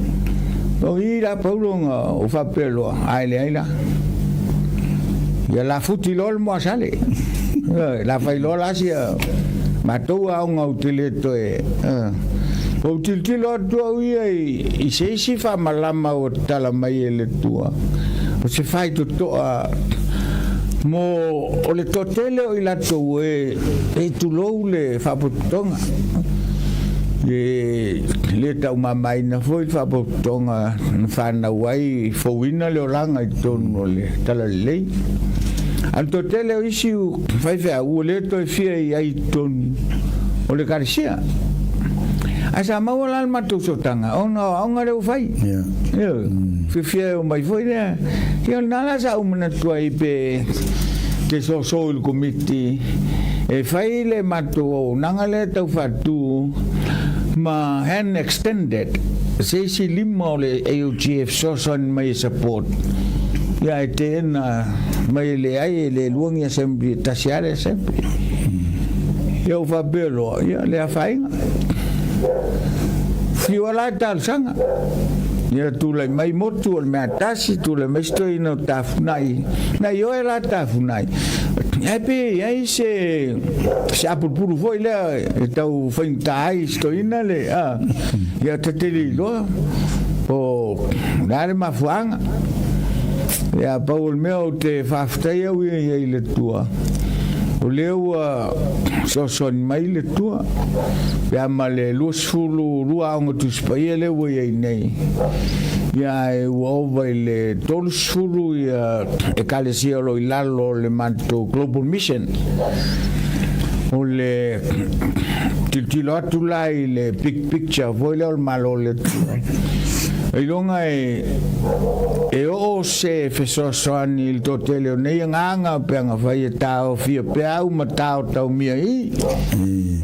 O i la Paulo na o faapea loa, ae leai la. Ia la futi loa le moasale. La fai loa la sia matou aoga ou te le toe. Ou tilotilo atu au ia i se isi faamalama ua tatala mai e le Atua. O se faitotoa mo o le toatele o i latou e e tulou le faapotopotoga. E le taumamaina foi le faapotopotoga na fanau ai fouina le olaga i totonu o le Talalelei. A o le toatele o isi faifeau ua le toe fia i ai i totonu o le Ekalesia. Ae sa maua la le matou sootaga ona o aoga lea ua fai. Ioe. Fiafia e omai foi lea. Ia o lena la sa ou manatu ai pe te soso i le Komiti e fai le matou auaunaga lea e tau faatu ma hand extended se isi lima o le AOG e fesoasoani mai e support ia e teena mai e leai e le lua ni assembly e tasi lava le assembly. Ia ou faapea loa, ia le afaina. Fiu ala e talosaga. Ia tulai mai motu o le mea tasi, tulai mai se toeaina o Tafunai. Na ioe la Tafunai. Ae pe i ai se se apulupulu foi lea e tau faigata ai se toeaina le a ia ta te le iloa po o le a le mafuaaga. Ia pau o le mea ou te faafetai au ia i ai i le Atua, o lea ua fesoasoani mai le Atua pe a ma le 22 aoga Tusi Paia lea ua i ai nei. Ia ae ua ova i le 30 ia Ekalesia o lo o i lalo o le matou Global Mission. O le tilotilo atu la i le big picture foi lea o le Malo o le Atua, ailoga e e oo se fesoasoani i le toatele o nei agaga pe aga fai e taofia pea au ma taotaomia i.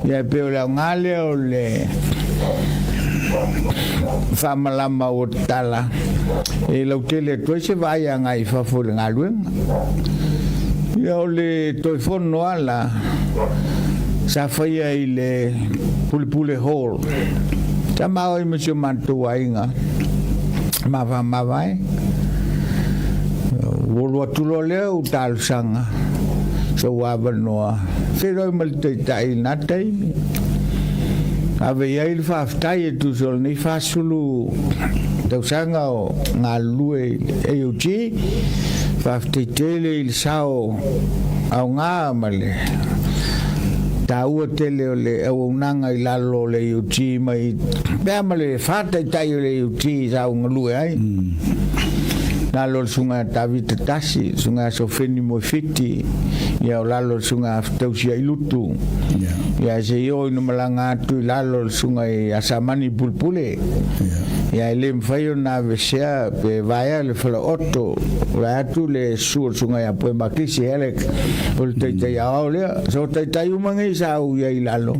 Ia e pei o le aoga lea o le faamalama ua tatala e lautele atu ai se vaai agai i fafo i le galuega. Ia o le toe fono ala sa faia i le Pulepule Hall. Sa maua ai ma si o matou aiga mavamavae. Ua alu atu loa lea ou talosaga sou avanoa feiloai ma le taitai i lena taimi. Ave i ai le faafetai e tusa o lenei 40 tausaga o galulue i le AOG. Faafetai tele i le sao aoga ma le taua tele o le auaunaga i lalo o le AOG mai pea ma le faataitai o le AOG sa ou galue ai. Lalo o le Susuga ia Tavita Tasi, le Susuga ia Sofeni Moefiti, ia o lalo o le Susuga ia Fetausi Ailutu. Ia se i oo ina malaga atu i lalo o le Susuga ia Samani Pulepule. Ia e le mafai ona aveesea pe vaea le falaoto vaeatu le susu o le Susuga ia Poe Makisi Alec o le Taitai Aoao lea. So taitai uma nei sa ou i ai i lalo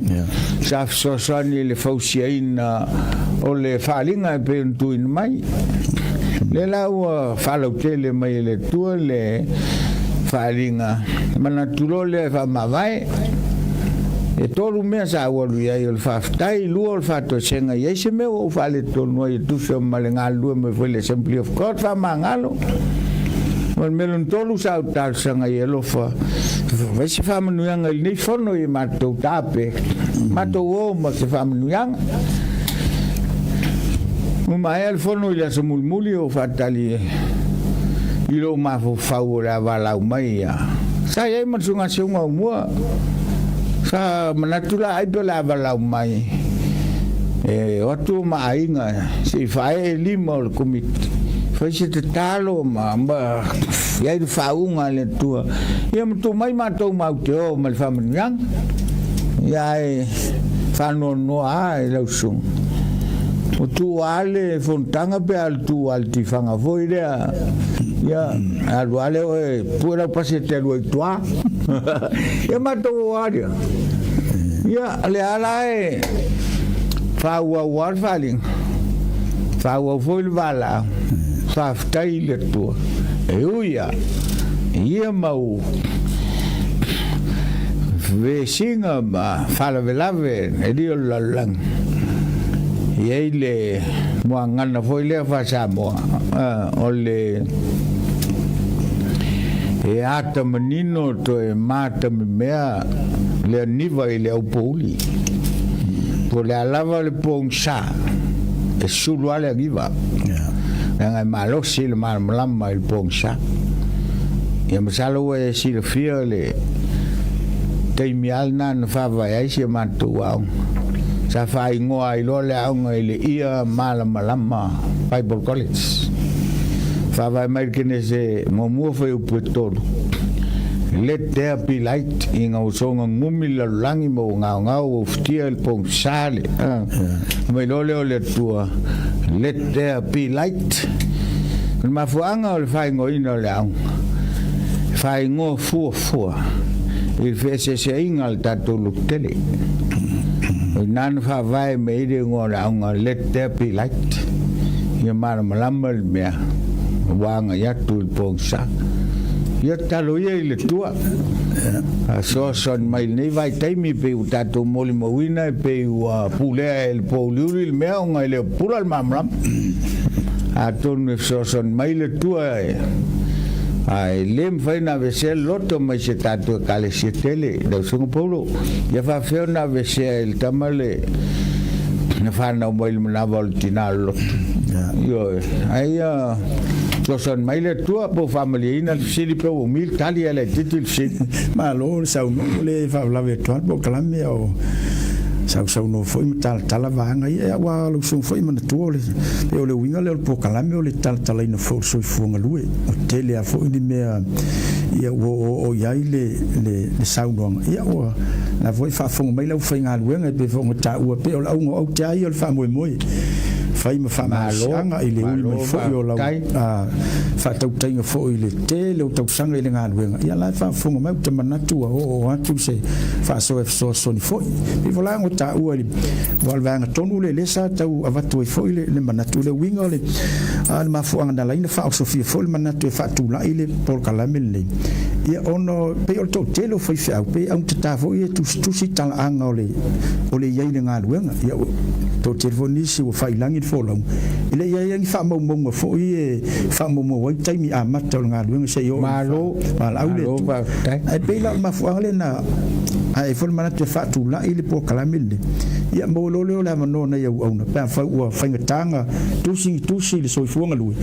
sa fesoasoani i le fausiaina o le faaaliga e pei ona tuuina mai. Lea la ua faalautele mai e le Atua le faaaliga, manatu loa lea e faamavae. E tolu mea sa ou alu i ai, o le faafetai, lua o le faatoesega, i ai se mea ua ou faaletonu ai e tusa ma le galulue mai foi i le Assembly of God, faamagalo. Ma le mea lona tolu sa ou talosaga ai e alofa, fai se faamanuiaga i lenei fono i matou tape, matou o ma se faamanuiaga. Ua maea le fono i le aso mulimuli ou faatali i lou mafaufau o le a valaau mai ia. Sa i ai ma le susuga Seuga o mua. Sa manatu la ai pe o le a valaau mai e o atu ma aiga se i faaee lima o le komiti. Fai se tatalo ma i ai le faauuga a le Atua. Ia ma tuu mai matou matou te o ma le faamanuiaga. Ia ae faanoanoa a e lau susuga. Ua tuu a le fonotaga pe a le tuu a le tifaga foi lea. Ia alu a lea oe pue lau pasi e te alu ai i tua. Ia matou o a lea. Ia lea la e faaauau a le faaaliga. Faaauau foi le valaau. Faafetai i le Atua. E ui a ia mau vesiga ma faalavelave e li o le lalolagi. E i ai le muagana foi lea faa-Samoa, o le e ata manino toe matamemea le aniva i le aupouli. Po o le a lava le pogisa, e sulu lava le aniva, leaga e malosi le malamalama i le pogisa. Ia masalo ua e silafia le taimi lava lena na faavae ai si a matou aoga. Sa faaigoa ai loa le aoga i le Ia Malamalama Bible College. Faavae mai le Kenese muamua fuaiupu e 3, Let there be light, ina ua soga gumi le lalolagi ma ua gaogao ua ufitia i le pogisa le, fai mai loa lea o le Atua, Let there be light. O le mafuaaga o le faaigoaina o le aoga, e faaigoa fuafua i le feeseeseaiga a le tatou lotu tele. O i ina na faavae mai ai le igoa o le aoga Let There Be Light, ia malamalama le mea ua agai atu i le pogisa. Ia tatalo ia i le Atua, fesoasoani mai i lenei vaitaimi pei ua tatou molimauina e pei ua pulea e le pouliuli le mea ona e le o pupula le malamalama. Atonu e fesoasoani mai le Atua e ae le mafai ona aveesea le loto mai se tatou ekalesia tele. Lau Susuga Paulo, ia faafefea ona aveesea e le tama le na fanau mai le manava o le tinā o le loto. Ioe. Ae ia fesoasoani mai le Atua po o faamalieina le fesili pe ua umi le tali ae laitiiti le fesili. Malo le saunoa, ua le faalavelave atu lava le polokalame a o sausaunoa foi ma talatala vaega ia, aua lau susuga foi e manatua o le pei o le uiga lea o le polokalame o le talatalaina foi o le soifua galue. Ua tele lava foi ni mea ia ua oooo i ai le le saunoaga, ia ua la foi faafofoga mai le aufaigaluega e pei foi ona taua pei o le auga o aute lava ia o le faamoemoe fai ma faamalosiaga i le uli mai foi o lau faatautaiga foi i le tele o tausaga i le galuega, ia la e faafofoga mai, ou te manatu ua oooo atu se faasoa e fesoasoani foi. E pei foi la ona taua i le aua o le vaega tonu lea lea sa tau avatu ai foi le manatu i le uiga o le le mafuaaga na ala ai ona faaosofia foi le manatu e faatulai le polokalame lenei, ia ona pei o le toatele o faifeau pei e augatata foi e tusitusi talaaga o le o le i ai i le galuega. Ia ua toatele foi nisi ua faailagi le folauga, e le i i ai ni faamaumauga foi e faamaumau ai taimi amata o le galuega seia oo i le valaau le Atua. Ae pei la o le mafuaaga lea na ae ai foi le manatu e faatulai le polokalame lenei, ia maua loa lea o le avanoa o nai auauna pe afai ua faigata ona tusi ni tusi i le soifua galue,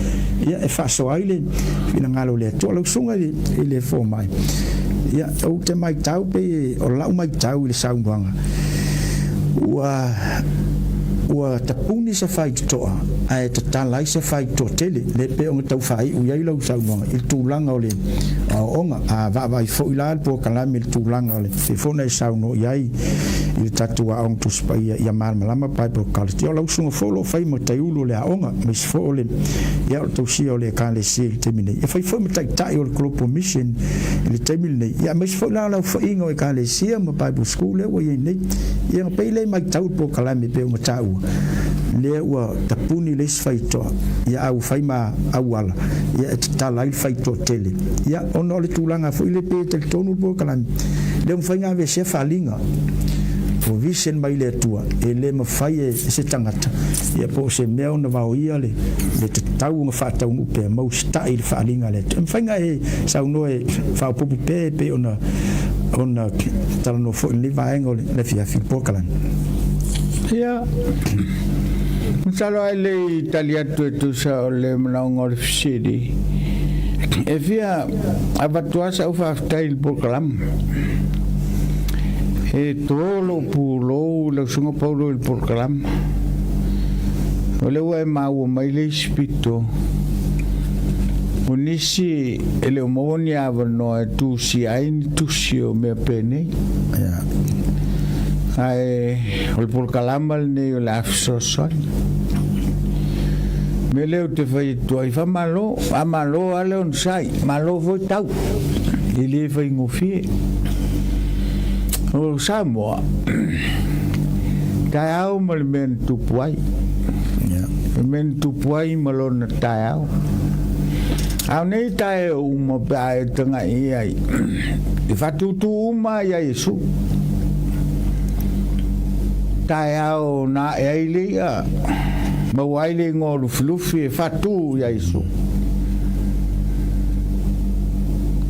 ia e faasoa ai le finagalo o le Atua. Lau Susuga i le Fomai, ia ou te matau pei o lau matau i le saunoaga, ua ua tapuni se faitotoa ae tatala ai se faitotoa tele, lea pei ona tau faaiu i ai lau saunoaga i le tulaga o le aoaoga. A vaavaai foi la le polokalame i le tulaga o le pei foi ona e saunoa i ai i le tatou Aoga Tusi Paia ia Malamalama Bible College. Ia o lau usuga foi o lo o fai ma taiulu o le aoga, aemaise foi o le, ia, o le tausia o le Ekalesia i le taimi nei. E fai foi ma taitai o le Global Mission i le taimi lenei, ia aemaise foi la o le aofaiga o Ekalesia ma Bible School lea ua i ai nei. Ia ona pei lea e matau i le polokalame e pei ona taua, lea ua tapuni le isi faitoa, ia a ua fai ma auala, ia e tatala ai le faitoa tele. Ia ona o le tulaga foi lea pei e talitonu le polokalame, lea ua mafai ona aveesea faaaliga, provision mai le Atua, e le mafai e se tagata, ia po o se mea ona vaoia le tatau ona faataunuu pea ma usitai i le faaaliga a le Atua. E mafai ona e saunoa e faaopoopo pea e pei ona ona talanoa foi i lenei vaega o le afiafi i le polokalame. Ia, masalo ae le i tali atu e tusa o le manaoga o le fesili, e fia avatu lava sau faafetai i le polokalame. E to lou pulou i lau Susuga Paulo i le polokalame. O lea ua e maua mai le isi pito, o nisi e le o maua ni avanoa e tusia ai ni tusi o mea penei. Ae o le polokalama lenei o le a fesoasoani. Mea lea ou te fai atu ai, faamalo, faamalo lava le onosai, malo foi tau, e le faigofie. O Samoa, taeao ma le mea na tupu ai. Le mea na tupu ai ma lona taeao. A o nei taeao uma pe a e tagai i ai, e faatūtū uma ia Iesu. Taeao na ae ai le i'a, maua ai le igoa o Lufilufi e faatū ia Iesu.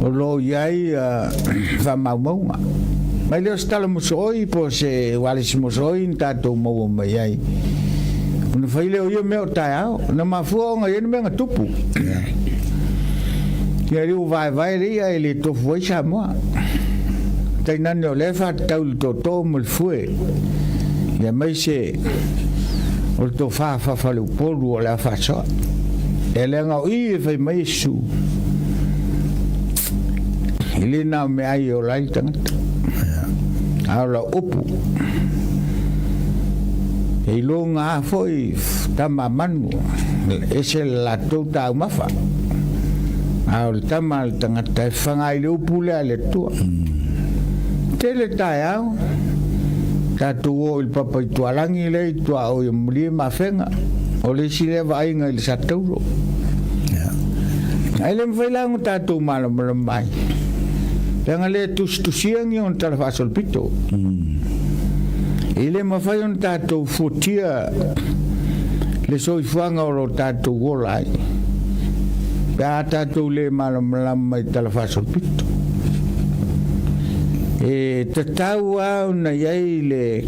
O lo o i ai faamaumauga. Mai lea o se tala mosooi po o se ualesi mosooi na tatou maua mai ai. Ona fai lea o ia mea o taeao. Na mafua ona i ai le mea na tupu. Ia le ua vaevae le i'a e le tofu ai Samoa. Tainane o lea e faatatau i le tootoo ma le fue, aemaise o le tofa faafaleupolu o le a faasoa. E leaga o i e fai mai Iesu, e le na o meaai e ola ai le tagata, a o lau upu. E iloga lava foi tama a manu, ese le latou taumafa, a o le tama a le tagata e faga i le upu lea a le Atua. Tele taeao, tatou o i le papa i Tualagi lea i tuaoi o Malie ma Afega, o le isi lea vaaiga i le Satauro. Ae le mafai la ona tatou malamalama ai, leaga le tusitusia ni ona tala faasolopito. E le mafai ona tatou fuatia le soifuaga o lo tatou ola ai, pe a tatou le malamalama i tala faasolopito. E tatau lava ona i ai le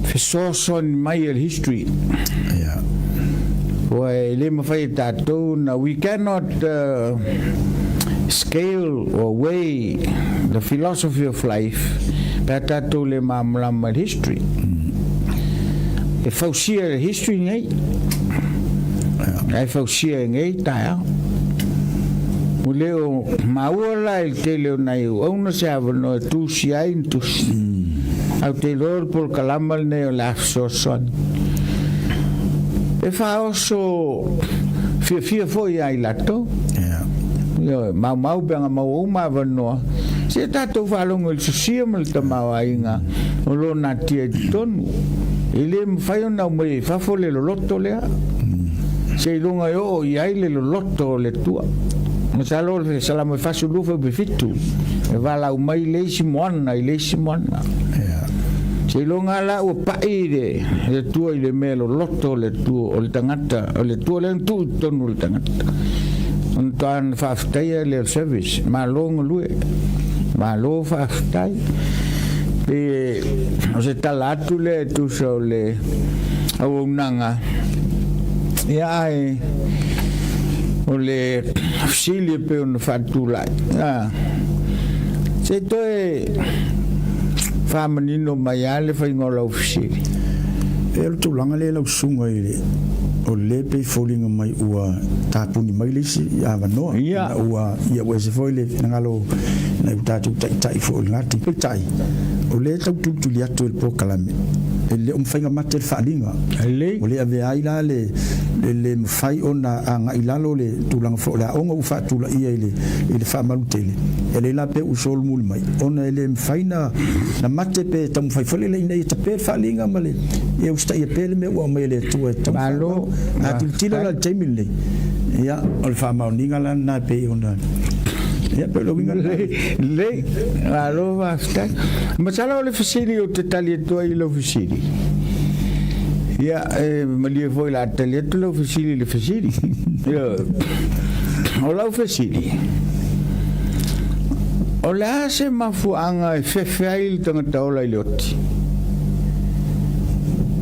fesoasoani mai a le history. Ua e le mafai e tatou na, we cannot scale or weigh the philosophy of life pe a tatou le malamalama i le history. E fausia e le history nei, ae fausia e nei taeao. Ua le o maua la i le tele o nai auauna se avanoa e tusia ai ni tusi. Ae ou te iloa o le polokalama lenei o le a fesoasoani. E faaoso fiafia foi ia i latou. Ioe, maumau pe ana maua uma avanoa, se tatou faalogo i le sosia ma le tamaoaiga o lo o natia i totonu. E le mafai ona aumaia i fafo le loloto lea, seiloga e oo i ai le loloto o le Atua. Masalo o le Salamo e 42 fuaiupu 7, e valaau mai le isi moana i le isi moana. Seiloga la ua pai le Atua i le mea loloto o le Atua, o le tagata, o le Atua lea na tuu i totonu o le tagata. Ona toa na faafetaia lea o le service, malo galue, malo faafetai. Pei o se tala atu lea e tusa o le auaunaga, ia ae o le fesili e pei ona faatulai, se i toe faamanino mai lava le faiga o lau fesili. E o le tulaga lea lau susuga i le o lea pei foliga mai ua tapuni mai le isi avanoa ua ia ua ese foi le finagalo o nai o tatou taitai foi o lena taimi. Peitai, O lea e tau tulituli atu e le polokalame, e le o mafai ona mate le faaaliga. Lelei. Ua le avea ai la le le mafai ona agai i lalo le tulaga foi o le aoga ua faatulaia i le i le faamalu tele. E lelei la pe ua solomuli mai ona e le mafai na na mate pe taumafai foi lele ina ia tape le faaaliga ma le ia usitaia pea le mea ua aumai e le Atua e tatau ona Malo. faaauau. A tilotilo la i le taimi lenei, ia o le faamaoniga la lena e pei ona ia pei o le uiga lena. Lelei. Malo faafetai. Masalo o le fesili ou te tali atu ai i lau fesili. Ia, e malie foi o le a tali atu lau fesili i le fesili. Ioe. O lau fesili, o le a se mafuaaga e fefe ai le tagata ola i le oti?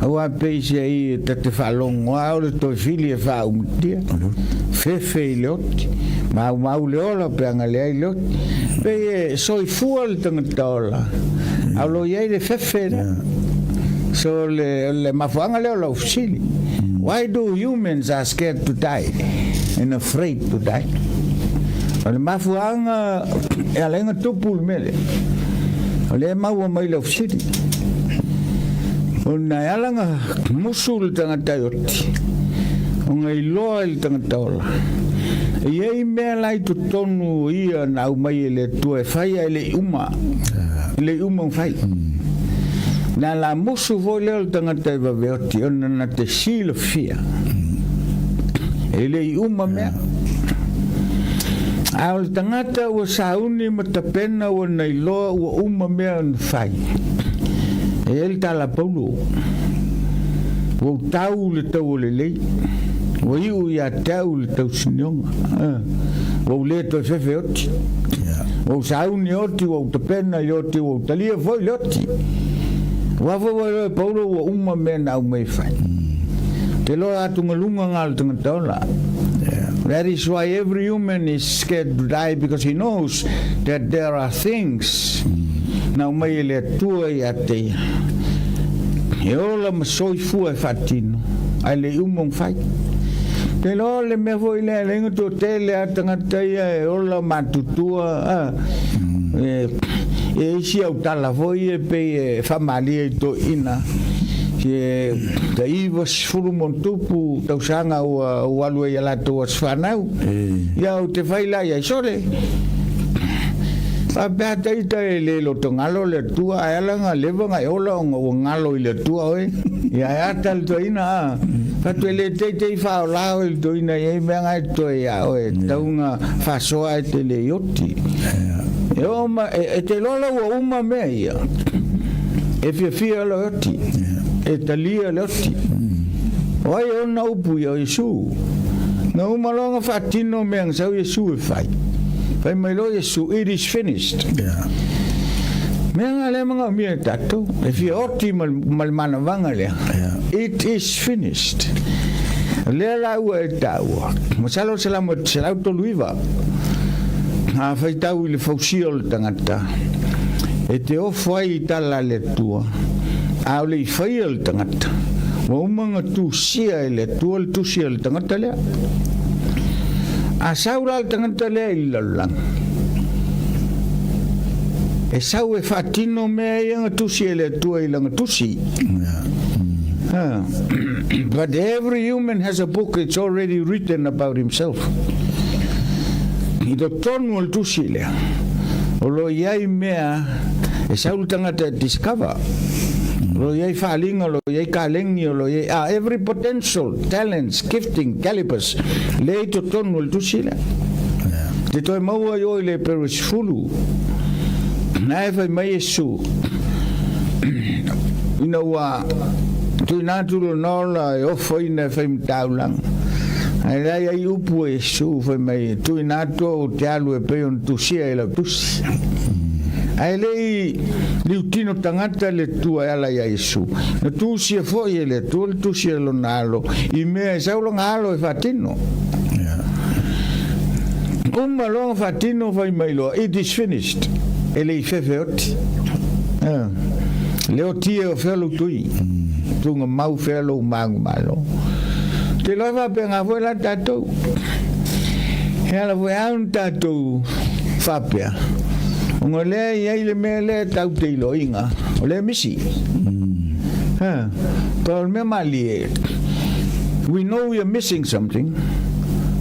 Aua peiseai e ta te faalogo lava o le toe fili e faaumatia. Fefe i le oti, maumau le ola pe a na leai le oti. Pei e soifua le tagata ola, a o lo o i ai le fefe lea. So le, le mafuaaga lea o lau fesili. Why do humans are scared to die and afraid to die? O le mafuaaga e ala ai ona tupu le mea lea, o lea e maua mai i lau fesili. Ona e ala ona musu le tagata e oti, ona iloa e le tagata ola, e i ai mea la i totonu o ia na aumai e le Atua e fai ae le i uma, e le i uma ona fai. Na la musu foi lea o le tagata e vave oti ona na te silafia e le i uma mea. A o le tagata ua sauni ma tapena ua na iloa ua uma mea ona fai, e i ai le tala a Paulo, Ua ou tau le tau o lelei, ua iu ia te au le tausinioga, ua ou le toe fefe oti. Ua ou sauni oti, ua ou tapena i le oti, ua ou talia foi le oti. Aua foi ua iloa e Paulo ua uma mea na aumai e fai. Te iloa atugaluga nga o le tagata ola. That is why every human is scared to die because he knows that there are things na aumai e le Atua ia te ia. E ola ma soifua e faatino, ae le i uma ona fai. Te iloa o le mea foi lea e leai na toatele lava tagata ia e ola matutua, a, e, e isi au tala foi ia e pei e faamalie i toeaiina, se tai 90 ma ona tupu tausaga ua, ua alu ai i a latou aso fanau. Ia ou te fai la i ai, sole, faapea ata ita e le lotogalo le Atua, ae ala na leva na e ola ona ua galo i le Atua oe. Ia ae ata le toeaina, a, fatu e le teitei faaola oe i le toeaina i ai mea na e totoe ia oe, e tatau na faasoa ae te le i oti. E oo ma, e, e te iloa la ua uma mea ia, e fiafia loa e oti, e talia le oti. O ai e ona upu ia o Iesu? Na uma loa ona faatino mea na sau Iesu e fai. Fai mai loa Iesu, It is finished. Mea nga lea manaomia e tatou, e fia oti ma le manavaga lea. It is finished. O lea la ua e taua, masalo o le Salamo 139, a faitau i le fausia o le tagata, e te ofo ai i tala a le Atua, a o le i faia le tagata, ua uma ona tusia e le Atua le tusi a le tagata lea. A sau la le tagata lea i le lalolagi, e sau e faatino mea ia na tusi e le Atua i lana tusi. But every human has a book, it's already written about himself. I totonu o le tusi lea, o lo o i ai mea e sau le tagata e discover. O lo o i ai faaaliga, o lo o i ai kalegi, o lo o i ai, ah, every potential, talents, gifting, calibers, lea i totonu o le tusi lea. Te toe maua i o i le Eperu 10. Na e fai mai Iesu, ina ua tuuina atu lona ola e ofoina e fai ma taulaga. Ae leai ai upu a Iesu fai mai, tuuina atu au ou te alu e pei ona tusia i lau tusi. Ae le i liutino tagata le Atua e ala iā Iesu. Na tusia foi e le Atua le tusi a lona alo i mea e sau lona alo e faatino. Uma loa ona faatino fai mai loa, It is finished. E le i fefe oti. Le oti e o fea lou tui. Tuga mau fea lou manumalo. Te iloa e faapena foi la tatou. He ala foi a ona tatou faapea. Ona o lea e i ai le mea lea tatou te iloaina, o lea e misi. Ha, pa o le mea malie, we know we are missing something,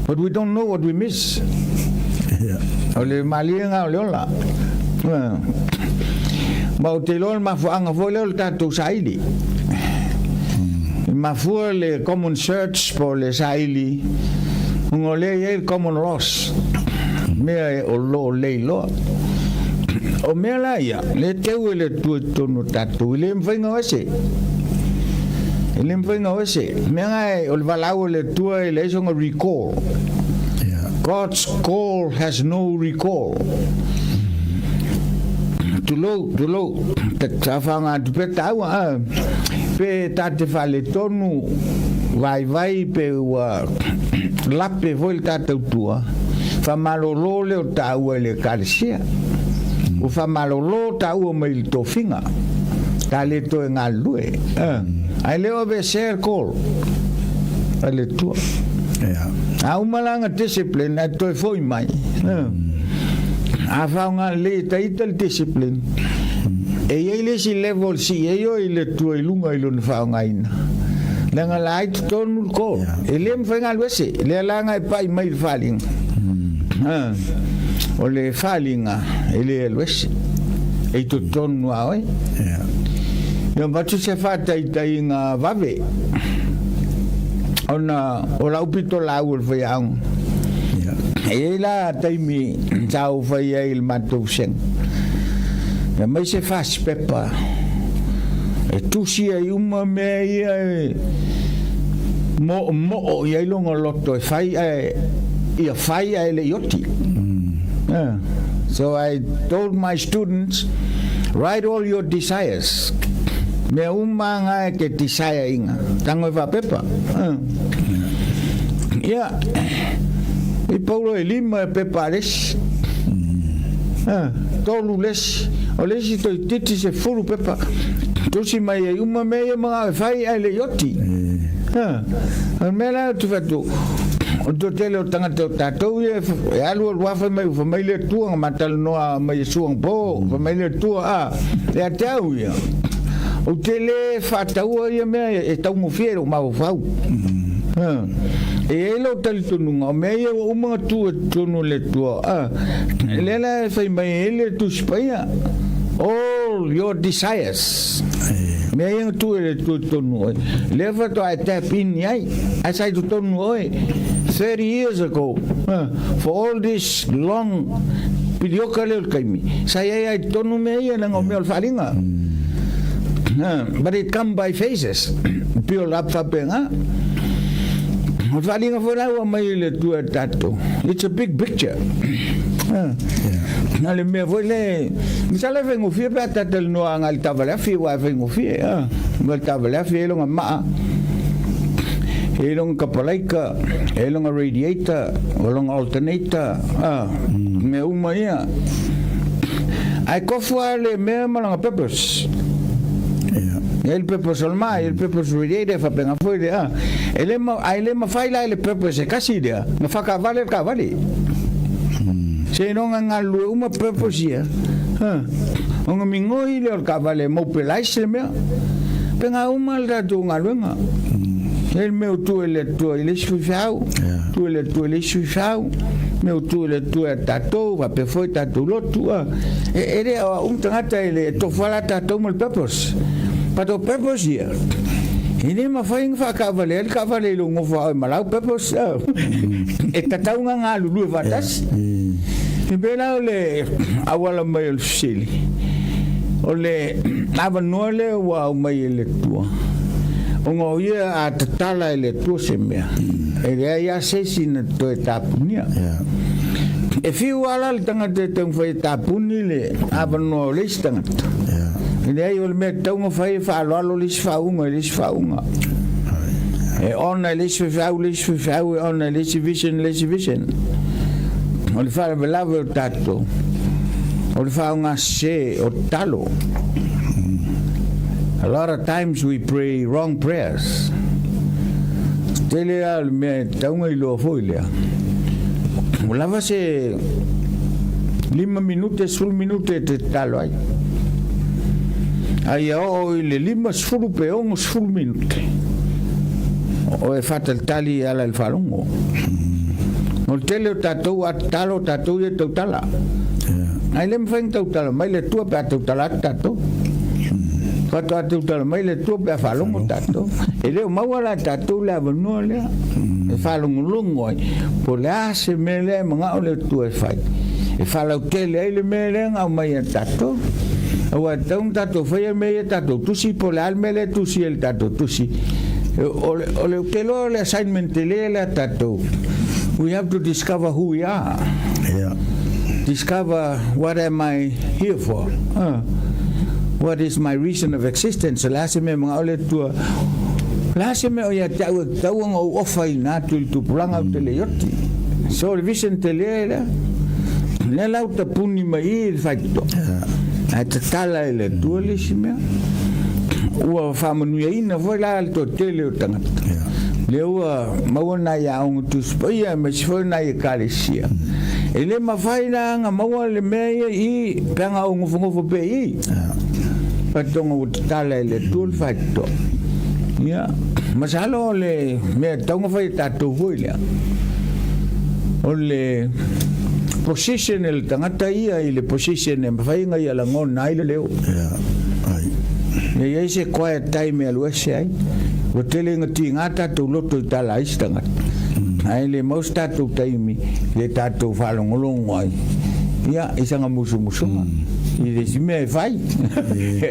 but we don't know what we miss. O le malie lena o le ola. Ha. Ma ou te iloa le mafuaaga foi lea o le tatou saili. E mafua le common search po o le saili ona o lea e i ai le common loss, mea o lo o le iloa. O mea la ia, lea e teu e le Atua i totonu o tatou, e le mafai ona o ese. E le mafai ona o ese. Mea na o le valaau a le Atua e leai sona recall. God's call has no recall. Tulou, tulou, sa whaanga atu pea tāua, a, pe tā te faaletonu vaivai pe ua lape foi le tā tautua, whamalolo lea o tāua i le ekalesia. Ua whamalolo tāua mai i le tofiga, tā le toe galulue. A, ae le o aveesea le call a le Atua. A uma la na discipline ae toe foi mai. A faaaoga lelei e taita le discipline, e i ai le isi level sii ai oe i le Atua i luga i lona faaaogaina. Leaga la ai totonu le call. E le mafai ona alu ese. Lea la na e pai mai i le faaaliga. O le faaaliga e le alu ese. E i totonu lava oe. Ia avatu se faataitaiga vave. Ona o lau pitolaau o le faiaoga. E i ai la taimi sa ou fai ai i le matou vasega. E aumai se fasi pepa e tusi ai uma mea ia e moomoo i ai lona loto e fai ae ia fai ae le i oti. So I told my students, write all your desires. Mea uma nga e te desire inga. Tango e whapepa. Ia, i paulo e lima e pepa a lesi. Tolu lesi. O le isi toeitiiti 10 pepa. Tusi mai ai uma mea ia manao e fai ae le i oti. O le mea la ou te fai atu, o le toatele o tagata o tatou ia e alu alu lava fai mai ua fai mai le Atua na ma talanoa mai Iesu anapo, fai mai le Atua, a, ia te au ia, ou te le faataua ia mea e taugofie i lou mafaufau. E i ai lou talitonuga, o mea ia ua uma ona tu i totonu o le Atua, a, lea la e fai mai ai le Tusi Paia, All your desires, mea ia na tu e le Atua i totonu o oe, lea faatoa e tap in i ai, ae sa i totonu o oe 30 years ago, for all this long pilioka lea o le taimi, sa i ai lava i totonu mea ia leaga o mea o le faaaliga. But it come by phases, build up faapena. O le faaaliga foi la ua aumai e le Atua e tatou, it's a big picture. Na le mea foi le, masalo e faigofie pe a ta talanoa agai i le taavale afi aua e faigofie, ma le taavale afi e i ai lona maa, e i ai lona kapalaika, e i ai lona radiator, o lona alternator, mea uma ia. Ae kofu lava le mea ma lona purpose. E i ai le purpose o le maa, e i ai le purpose o le radiator, e faapena foi le, e le ae le mafai la i le purpose e kasi lea, na whakavale le kaavale. Seiloga galulue uma purpose ia. Ona migoi lea o le kaavale e mobilize le mea. Pena uma le tatou galuega. E le mea o tuu e le Atua i le isi faifeau, tuu e le Atua i le isi faifeau, mea o tuu e le Atua ia tatou, faapea foi tatou lotu. E le o au uma tagata e le tofu lava tatou ma le purpose. But o purpose ia, e le mafai ona faakaavale ai le kaavale i lou nofo a oe ma lau purpose. E tatau ona galulue faatasi. E pei la o le auala mai o le fesili, o le avanoa lea ua aumai e le Atua, ona o ia a tatala e le Atua se mea, e leai lava se isi na toe tapunia. E fiu lava la le tagata e taumafai e tapuni le avanoa o le isi tagata. E leai, o le mea tatau ona fai e faaaloalo le isi faauuga i le isi faauuga. E ona e le isi faifeau le isi faifeau, e ona e le isi vision le isi vision. O le faalavelave o tatou, o le faaaogasese o tatalo. A lot of times we pray wrong prayers. Tele lava o le mea e tatau ona iloa foi lea. Ua lava se 5 minute, 10 minute e te tatalo ai. A ia oo i le 50 pe 60 minute, o e faatalitali e ala i le faalogo. O le tele o tatou a tatalo, o tatou ia e tautala. Ae le mafai ona tautala mai le Atua pe a tautala atu tatou. Faatoa tautala mai le Atua pe a faalogo tatou. E le o maua la e tatou le avanoa lea e faalogologo ai po o le a se mea lea e manao le Atua e fai, e faalautele ai le mea lea na aumai ia tatou. Aua e tatau ona tatou faia mea ia tatou tusi, po o le a le mea lea e tusi ai i le tatou tusi. O le, o le, ou te iloa o le assignment tele lea a tatou. We have to discover who we are. Yeah. Discover what am I here for. What is my reason of existence? O le a se mea e manao le Atua? O le a se mea o ia te au e tatau ona ou ofaina atu i le tupulaga ou te le oti? So o le vision tele lea. Lea la ua tapuni mai i i le faitotoa. Ae tatala e le Atua le isi mea. Ua faamanuiaina foi la le toatele o tagata. Lea ua maua nai aoga Tusi Paia aemaise foi nai ekalesia. E le mafai la ona maua le mea ia i pe ana ou nofonofo pea i i. Faitotoga ua tatala e le Atua le faitotoa. Ia, masalo o le mea e tatau ona fai e tatou foi lea, o le position e le tagata ia i le position e mafai ona ia lagona ai le leo. Ia, ai. Ia i ai se quiet time e alu ese ai. Ua tele ina tiga tatou loto i tala a isi tagata. Ae le mau se tatou taimi le tatou faalogologo ai ia i sana musumusuga i le isi mea e fai.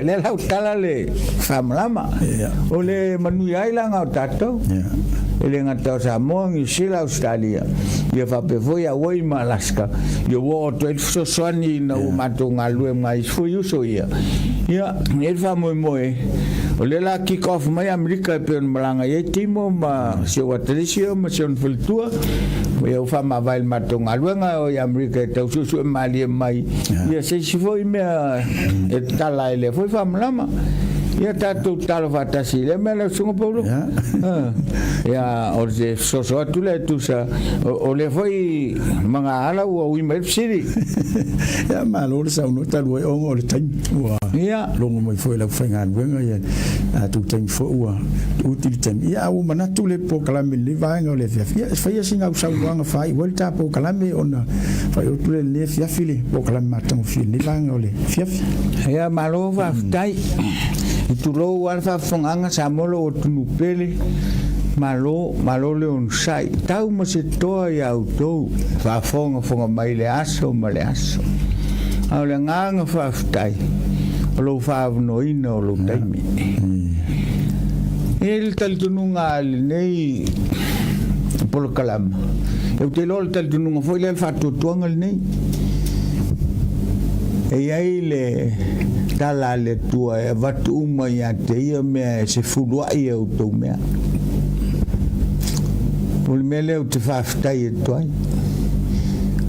Lea la ua tala le faamalama. O le manuia ai la na o tatou. E le gata o Samoa, Niu Sila, Ausetalia, ia faapea foi Hawaii ma Alaska, ia ua oo atu ai le fesoasoani ina ua matou galulue ma isi foi uso ia. Ia, e i ai le faamoemoe, o lea la kick off mai Amerika e pei ona malaga i ai Timo ma si ou atalisi ma si ona faletua, ia ua faamavae i le matou galuega e o i Amerika e tau suesue malie mai ia se isi foi mea e tatala ai lea foi faamalama. Ia tatou tatalo faatasi i lea mea lau Susuga Paulo. Ia, o se fesoasoa atu lea e tusa, o lea foi magaala ua ui mai le fesili. Ia, malo le saunoa talu ai ona o le taimi ua logo mai foi i lau faigaluega, ia tatou taimi foi ua uti le taimi. Ia, a ua manatu le polokalame i lenei vaega o le afiafi, ia e faia sina au saunoaga faaiu ai le ta polokalame ona faaiu atu lea i lenei afiafi le polokalame matagofie i lenei vaega o le afiafi. Ia, malo faafetai. I tulou lava le faafofogaaga Samoa lou atunuu pele, malo, malo le onosai. Tau ma se toa ia outou, faafogafoga mai le aso ma le aso. A o le agaga faafetai, o lou faaavanoaina o lou taimi. E i ai le talitonuga a lenei polokalama, ou te iloa o le talitonuga foi lea le faatuatuaga lenei. E i ai le tala a le Atua e avatu uma ia te ia mea e sefuluai e outou mea. O le mea lea ou te faafetai atu ai,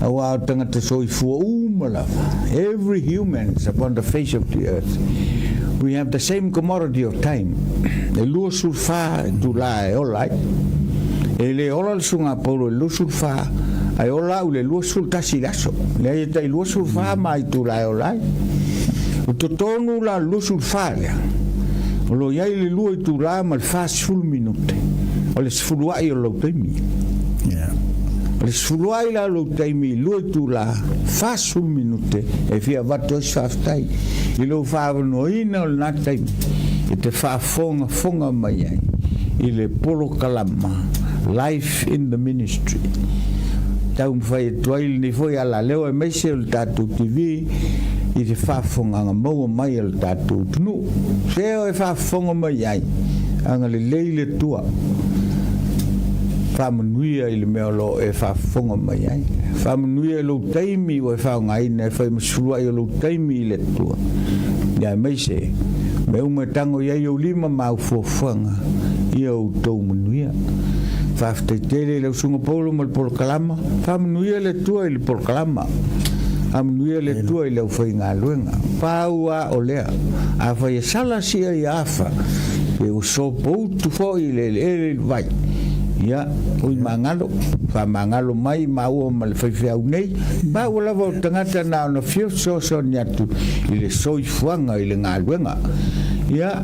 aua o tagata soifua uma lava, every humans upon the face of the earth, we have the same commodity of time. E 24 itula e ola ai. E le ola le Susuga Paulo i le 24, ae ola au i le 21 i le aso. Leai e tai 24 ma itula e ola ai. O totonu la o le 24 lea, o lo o i ai le 2 itula ma le 40 minute, o le sefuluai o lou taimi. O le sefuluai la o lou taimi i 2 itula, 40 minute e fia avatu ai se faafetai i lou faaavanoaina o lena taimi e te faafogafoga mai ai i le polokalama Life in the Ministry. Taumafai atu ai lenei foi alaleo aemaise o le tatou TV i te faafofogaaga maua mai a le tatou atunuu. Sea e faafofoga mai ai, agalelei le Atua, faamanuia i le mea o lo o e faafofoga mai ai. Faamanuia i lou taimi ua e faaaogaina e fai ma suluai o lou taimi i le Atua. Ia aemaise mea uma e tago i ai ou lima ma au fuafuaga, ia outou manuia. Faafetai tele i lau Susuga Paulo ma le polokalama. Faamanuia le Atua i le polokalama. Faamanuia le Atua i le aufaigaluega. Pau a o lea, afai e sala sia ia afa, pe ua sopoutu foi i le eleele i le vai. Ia, ui magalo, faamagalo mai maua ma le faifeau nei, maua lava o tagata na ona fia fesoasoani atu i le soifuaga i le galuega. Ia,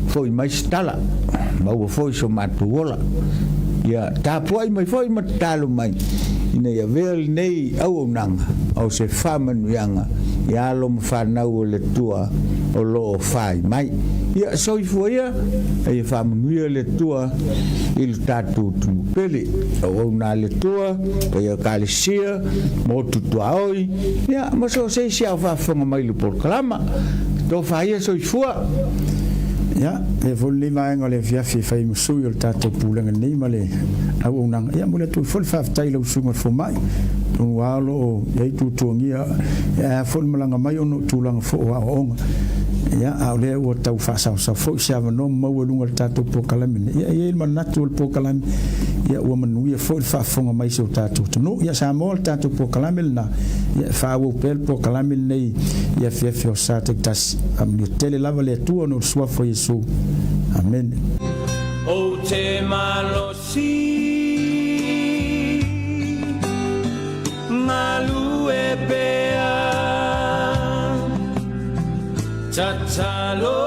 foi mai se tala, maua foi so matou ola. Ia, tapuai mai foi ma tatalo mai ina ia avea lenei auaunaga o se faamanuiaga i alo ma fanau o le Atua o lo o fai mai. Ia, soifua ia, a ia faamanuia le Atua i lo tatou atunuu pele. Auauna a le Atua, paia Ekalesia, motu tuaoi, ia, ma so o se isi a o faafofoga mai i le polokalama. Tofa ia soifua. Ia, avea foi lenei vaega o le afiafi e fai ma sui o le tatou Pulega nei ma le auaunaga. Ia, momoli atu ai foi le faafetai i lau Susuga i le Fomai, atonu lava o lo o i ai tuatuagia e aea foi le malaga mai ona o tulaga foi o aoaoga. Ia, a o lea ua tau faasaosao foi se avanoa ma maua i luga o le tatou polokalame nei. Ia, e i ai le manatu o le polokalame, ia ua manuia foi le faafofoga mai i si o tatou atunuu. Ia, Samoa, o le tatou polokalame lena, ia e faaauau pea le polokalame lenei i afiafi o aso Sa taitasi. Faamanuia tele lava le Atua ona o le Suafa o Iesu. Amene. Ou te malosi galue pea tatalo.